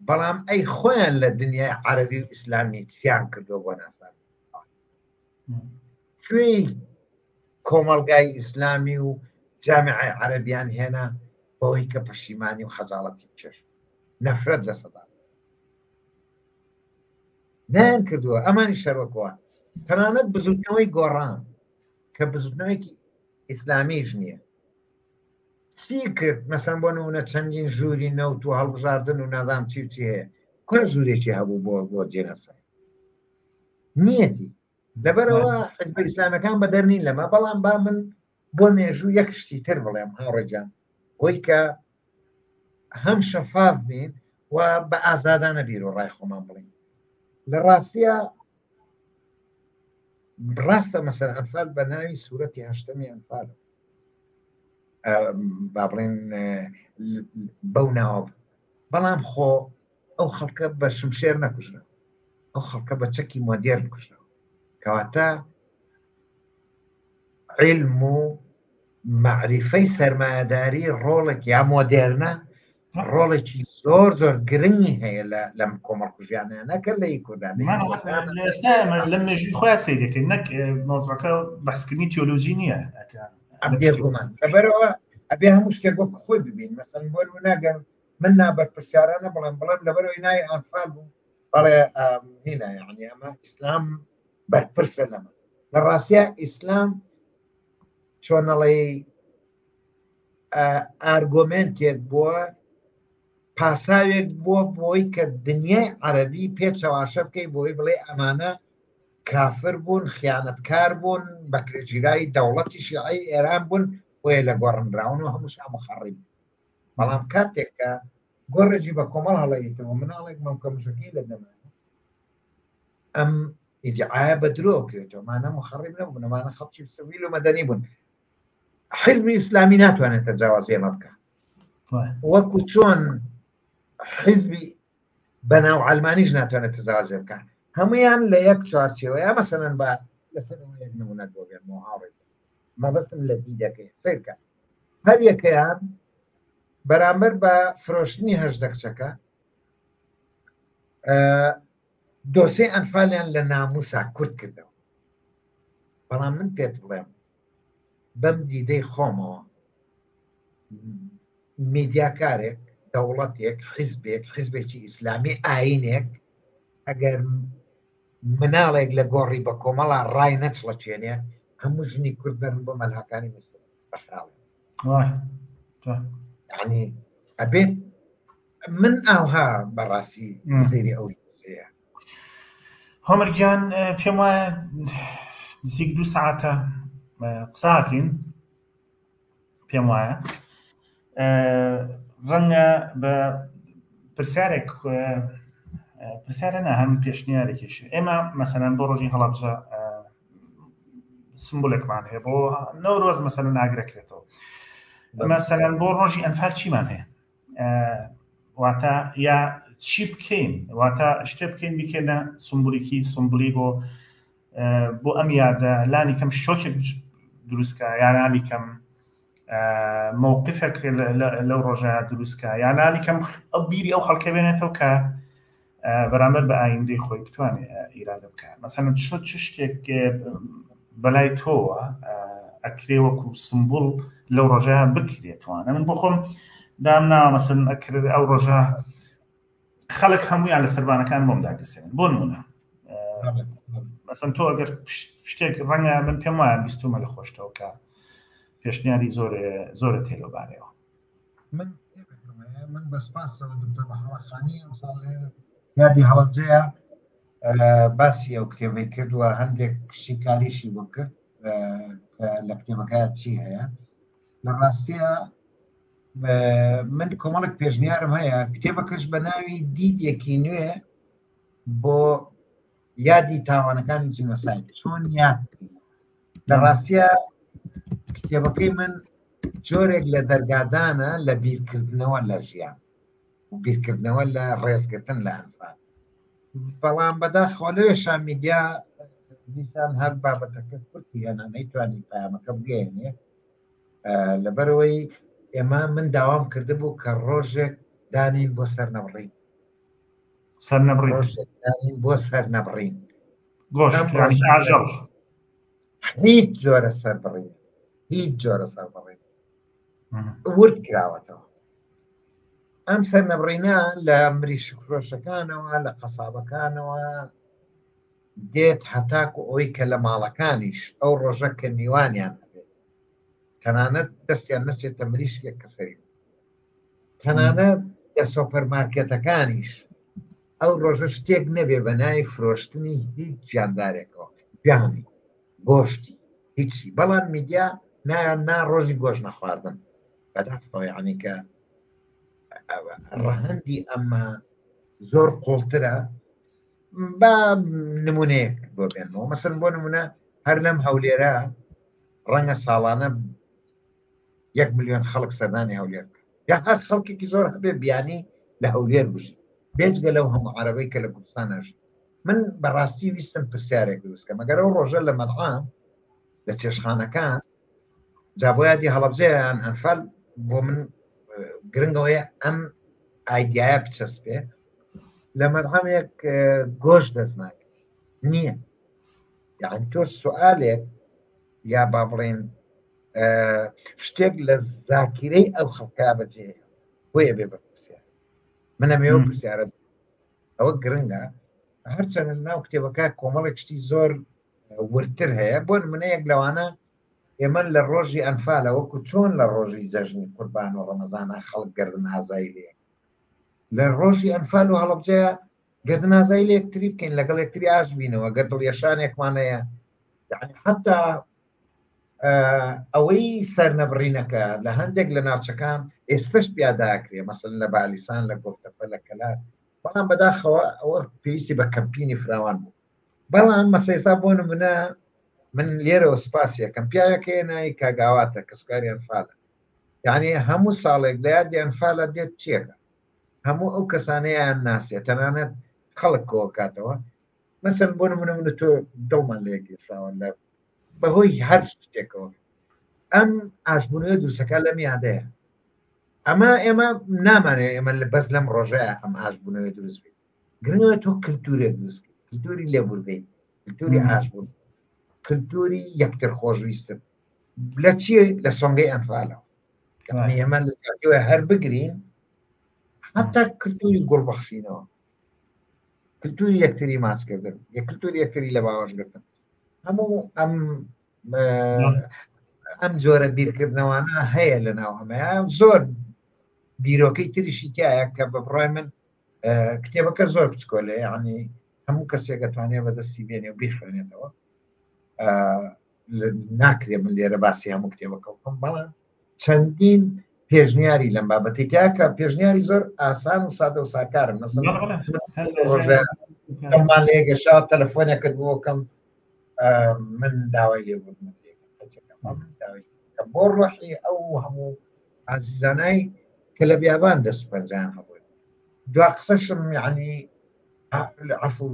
بەڵام ئەی خۆیان لە دنیای عەربی و ئیسلامی چیان کردو بۆ ناسان کوێی کۆمەڵگای ئیسلامی و جامعای عەربیان هێنا بەوەی کە پەشیمانی و خەجاڵەتی بچێش نەفرەت لە سەدا نیان کردووە ئەمانی شەروەکەوە تەنانەت بزوتنەوەی گۆڕان کە بزوتنەوەیەکی ئیسلامیش نییە چی کرد مەسەن بۆ نمونە چەندین ژووری نەوت و هەڵبژاردن و نازام چی و چی هەیە کوا ژوورێکی هەبوو بۆ بۆ جێنەسای نیەتی لەبەرەوە حزب ئیسلامەکان بەدەر نین لەمە بەڵام با من بۆ مێژوو یەک شتی تر بڵێم هاوڕێجان بۆی کە هەم شەفاف بین و بە ئازادانە بیر و ڕای خۆمان بڵین لە ڕاستە ڕاستە مەسەر ئەنفال بە ناوی سوورەتی هەشتەمی ئەنفال با بڵێن بەو ناوە بوو بەڵام خۆ ئەو خەڵکە بە شمشێر نەکوژرا ئەو خەڵکە بە چەکی مۆدێرن کوژرا کەواتە علم و معریفەی سەرمایەداری ڕۆڵێک یا مۆدێرنە ڕۆڵێکی زۆر زۆر گرنگی هەیە لە لەم کۆمەڵکوژیانە نەکە لە کوردان لە مێژوی خۆیان سەیرەکەی نەک مۆزەکە بەسکردنی تیۆلۆژی نییە بێگومان لەبەرەوە ئەبێ هەموو شتێک وەک خۆی ببین مەسەن بۆ ناگەم من نابەرپرسیارانە بڵێم بڵێم لەبەرەوەی ناوی ئەنفال بوو بەڵێ هینا یعنی ئەمە ئیسلام بەرپرسە لەمە لە ڕاستە ئیسلام چۆنەڵی ئارگۆمێنتێک بووە پاساوێک بووە بۆی کە دنیای عەربی پێ چەواشە بکەی بۆی بڵێ ئەمانە کافر بوون خیانەتکار بوون بەکرێگیراوی دەوڵەتی شیعی ئێران بوون بۆیە لە گۆڕنراون و هەمووشان مخەڕی بەڵام کاتێک کە گۆڕێکی بە کۆمەڵ هەڵەیتەوە مناڵێک مەمکە مشەکەی لە دەمە ئەم ئیدعاە بە درۆ کرێتەوە مانە مخەڕیب نەبوون ئەمانە خەڵکی سڤیل و مەدەنی بوون حزبی ئیسلامی ناتوانێت تەجاوازی ئەمە بکە وەکو چۆن حزبی بەناو ئەلمانیش ناتوانێت تەجاوازێ بکە هەمویان لە یەک چوارچێوە یا مەسەلەن بە لەسەر یەک نمونە بۆ بێنمەوە هاوڕێ مەبەستم لە دیدەکەی سەیرکە هەر یەکەیان بەرامبەر بە فرۆشتنی هەژدە کچەکە دۆسێ ئەنفالیان لە ناموسا کورت کردەوە بەڵام من پێت بڵێم بەم دیدەی خۆمەوە میدیاکارێک دەوڵەتێک حیزبێک حیزبێکی ئیسلامی ئاینێک ئەگەر مناڵێک لە گۆڕی بە کۆمەڵا ڕای نەچڵەکێنێ هەموو ژنی کورد بەرن بۆ مەلهاکانی میسر بەخاڵ ینی ئەبێت من ئاوها بەڕاستی سەیری ئەو دۆسێیە. هۆمەر گیان پێم وایە نزیک دوو سەعاتە قساکەین پێم وایە ڕەنگە بە پرسیارێک پرسیارە نا هەم پێشنیارێکیش ئێمە مەسەلەن بۆ ڕۆژی هەڵەبجە سمبولێکمان هەیە بۆ نەورۆز مەسەلەن ئاگرەکرێتەوە مەسەلەن بۆ ڕۆژی ئەنفال چیمان هەیە واتە یا چی بکەین واتە شتێ بکەین بیکەینە سمبولیکی سمبلی بۆ بۆ ئەم یادە لانی کەم شۆکێک دروستکە یانانی کەم مووقفێک لەو ڕۆژە دروستکە یانانی کەم ئەو بیری ئەو خەڵکە بێنێتەوە کە بەرامبەر بە ئایندەی خۆی بتوانێت ئیرادە بکات مەسەن چ چ شتێک بەلای تۆوە ئەکرێ وەکو سمبول لەو ڕۆژە بکرێتوانە من بۆ خۆم دام ناوە مەسن ئەکرێت ئەو ڕۆژە خەڵک هەمویان لە سەربانەکان بۆم داگرسێن بۆ نمونە. مەسەن تۆ ئەگەر شتێک ڕەنگە من پێم وایە بیستومە لە خۆشتەوە کە پێشنیاری زۆر زۆرە تێلۆبارەیەوە. من من بە سپاسەوە دکتۆر محەممەد خانی ئەم ساڵ یادی هەڵەبجەیە باسی ئەو کتێبەی کرد و هەندێک شیکاریشی بۆ کرد لە کتێبەکە چی هەیە لە ڕاستیە من کۆمەڵک پێشنیارم هەیە کتێبەکەش بە ناوی دیدێکی نوێ بۆ یادی تاوانەکانی جینۆساید چۆن یاد لە ڕاستە کتێبەکەی من جۆرێک لە دەرگادانە لە بیرکردنەوە لە ژیان و بیرکردنەوە لە ڕێزگرتن لە ئەنفال بەڵام بەداخەوە لەوێشا میدیا دیسان هەر بابەتەکە کورتی هێنا نەیتوانی پامەکە بگەێنێ لەبەرەوەی ئێمە من داوام کردبوو کە ڕۆژێک دانین بۆ سەر نەبڕین سەر نەبڕین بۆ سەر نەبڕین ئاژەڵ هیچ جۆرە سەربڕین هیچ جۆرە سەربڕین ورد کراوەتەوە ئەم سەرنەبڕینە لە مریشک فرۆشەکانەوە لە قەسابەکانەوە دێت هەتاکو ئەوی کە لە ماڵەکانیش ئەو ڕۆژە کە میوانیان هەبێت تەنانەت دەستیان نەچێتە مریشکێک کە سەری تەنانەت لە سۆپەرمارکێتەکانیش ئەو ڕۆژە شتێک نەبێ بە ناوی فرۆشتنی هیچ گیاندارێکەوە گیانی گۆشتی هیچی بەڵام میدیا نایان نا ڕۆژی گۆشت نەخواردن بەداخەوە یعنی کە ڕەهەندی ئەمە زۆر قوڵترە با نمونەیەک بۆ بێنمەوە مەسەن بۆ نمونە هەر لەم هەولێرە ڕەنگە ساڵانە یەک ملیۆن خەڵک سەردانی هەولێر بکەن یا هەر خەڵکێکی زۆر هەبێ بیانی لە هەولێر بژی بێجگە لەو هەموو عەرەبەی کە لە کوردستان ئەژی من بەڕاستی ویستم پرسیارێک دروست کەم ئەگەر ئەو ڕۆژە لە مەدعام لە چێشخانەکان جا بۆ یادی هەڵەبجەیان ئەنفال بۆ من گرنگەوەیە ئەم ئایدیایە بچەسپێ لە مەدعامێک گۆش دەست ناکە نییە یعنی تۆ سوالێک یا با بڵێن شتێک لە زاکیرەی ئەو خەڵکە بەجێ بۆیە بێ بە پرسیار من ئەمەوە پرسیارە ئەوە گرنگە هەرچەند ناو کتێبەکە کۆمەڵێک شتی زۆر وردتر هەیە بۆ نمونەیەک لەوانە ئێمە لە ڕۆژی ئەنفالە وەکو چۆن لە ڕۆژی جەژنی قوربان و ڕەمەزانە خەڵک گردن ئازای لێ لە ڕۆژی ئەنفال و هەڵبجەیە گردن ئازای لە یەکتری بکەین لەگەڵ یەکتری ئاش بینەوە گەر دڵیەشانێکمان هەیە یعنی حتا ئەوەی سەرنەبڕینەکە لە هەندێک لە ناوچەکان ئێستش پیاداکرێ مەسن لە بالیسان لە گۆپتەپە لە کەلار بەڵام بەداخەوە ئەوە پێویستی بە کەمپینی فراوان بوو بەڵام مەسەیسا بۆ نمونە من لێرەوە سپاسیەکەم پیاوێک هەیە ناوی کاگاواتە کەسوکاری ئەنفالە یعنی هەموو ساڵێک لە یادی ئەنفالە دێت چیەکە هەموو ئەو کەسانەیان ناسێ تەنانەت خەڵک کۆکاتەوە مەسەن بۆ نمونە من تۆ دڵمان لێک گێساوە لە بەهۆی هەر شتێکەوە ئەم ئاشبوونەوە دروستەکە لەم یادەیە ئەمە ئێمە نامانێ ئێمە لە بەس لەم ڕۆژەیە ئەم ئاشبوونەوە دروست بێت گرنگە تۆ کللتورێک دروست کللتوری لێبوردەی کللتوری ئاشبوون کللتوری یەکتر خۆشویستن لە چی لە سۆنگەی ئەنفالەوە ئێمە لە هەر بگرین حتا کللتوری گوڵ بەخشینەوە کللتوری یەکتری ماسکردن یە کللتوری یەکتری لە باوەشگرتن هەموو ئەم ئەم جۆرە بیرکردنەوانە هەیە لە ناو ئەمەیە زۆر بیرۆکەی تریشی تایە کە بە بڕای من کتێبەکە زۆر بچکۆلێ یعنی هەموو کەسێک دەتوانێت بەدەستی بێنێ و بیخوێنێتەوە ناکرێ من لێرە باسی هەموو کتێبەکە بکەم بەڵام چەندین پێشنیاری لەم بابەتی کاکە پێشنیاری زۆر ئاسان و سادە و ساکارم مەسەڵمان لێگەشا تەلەفۆنێکت بۆکەم من داوای لێبوردن بۆ ڕۆحی ئەو هەموو ئازیزانای کە لە بیابان دەست پەنجان هەبوو دوا قسەشم یعنی عفو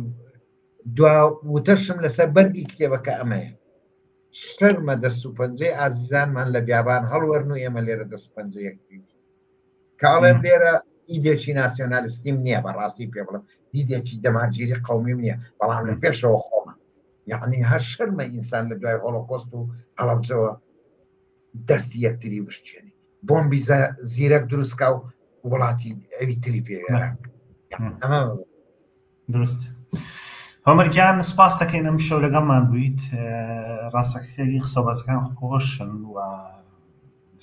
دوا وتەشم لەسەر بەرگی کتێبەکە ئەمەیە شەرمە دەست و پەنجەی ئازیزانمان لە بیابان هەڵوەرن و ئێمە لێرە دەست و پەنجە یەکتری کاڵێم لێرە دیدێکی ناسیۆنالیستیم نییە بەڕاستی پێ بڵم دیدێکی دەمارگیری قومیم نییە بەڵام لە پێشەوە خۆمە یعنی هەر شەرمە ئینسان لە دوای هۆڵۆکۆست و هەڵەبجەوە دەستی یەکتری بشچێنی بۆمبی زیرەک دروستکا و وڵاتی ئەوی تری پێ ئەمە دروست. هۆمەر گیان سپاس دەکەین ئەم شەو لەگەڵمان بوویت ڕاستەکەی قسەبازەکان خۆشن و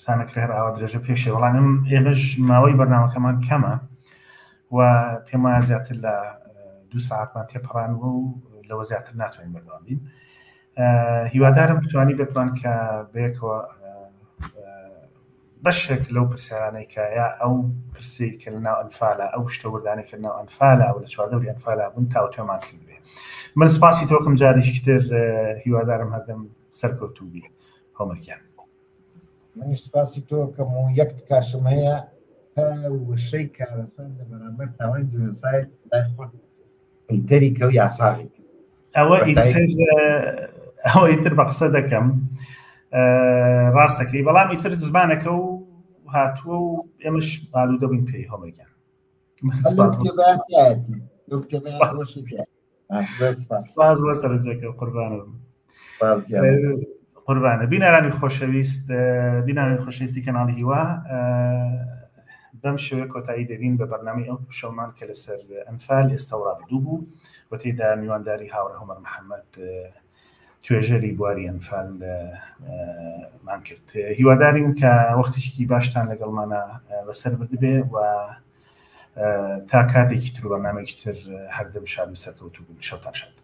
سانەکرێ هەر ئاوا درێژە پێشێ بەڵام ئەم ئێمەش ماوەی بەرنامەکەمان کەمە و پێم وایە زیاتر لە دوو ساعتمان تێپەڕانوە و لەوە زیاتر ناتوانین بەردەوام بین هیوادارم بتوانی بتوان کە بەیەکەوە بەشێک لەو پرسیارانەی کە یا ئەو پرسەی کە لە ناو ئەنفالە ئەو شتە وردانەی کە لە ناو ئەنفالە و لە چواردەوری ئەنفالا بوون تاوتوێمان کردبێ من سپاسی تۆکم جارێکی تر هیوادارم هەردەم سەرکەوتوو بی هۆمەر گیان. منیش سپاسی تۆ کەم و یەک تکاشم هەیە تا وشەی کارەسات لە بەرامبەر تاوانی جینۆساید لای خۆت فلتەری کە و یاساغی کە. ئەوە ئیتر ئەوە ئیتر بە قسە دەکەم ڕاستەکەی بەڵام ئیتر زمانەکە و هاتووە و ئێمەش ئالوودە بووین پێی هۆمەر گیان. سپاس بۆ سەرنجەکە قوربانە قوربانە بینەرانی خۆشەویست بینەرانی خۆشەویستی کەناڵی هیوا بەم شێوە کۆتایی دەرین بە بەرنامەی ئەو شەومان کە لەسەر ئەنفال ئێستا و ڕابردوو بوو و تێدا میوانداری هاوڕێ هۆمەر محەممەد توێژەری بواری ئەنفال مان کرد هیوادارین کە وەختێکی باشتان لەگەڵمانە بەسەر بردبێ و تا کاتێکی تر و بەرنامەیەکی تر هەردەم شاد و سەرکەوتوو بن شەوتان شاد.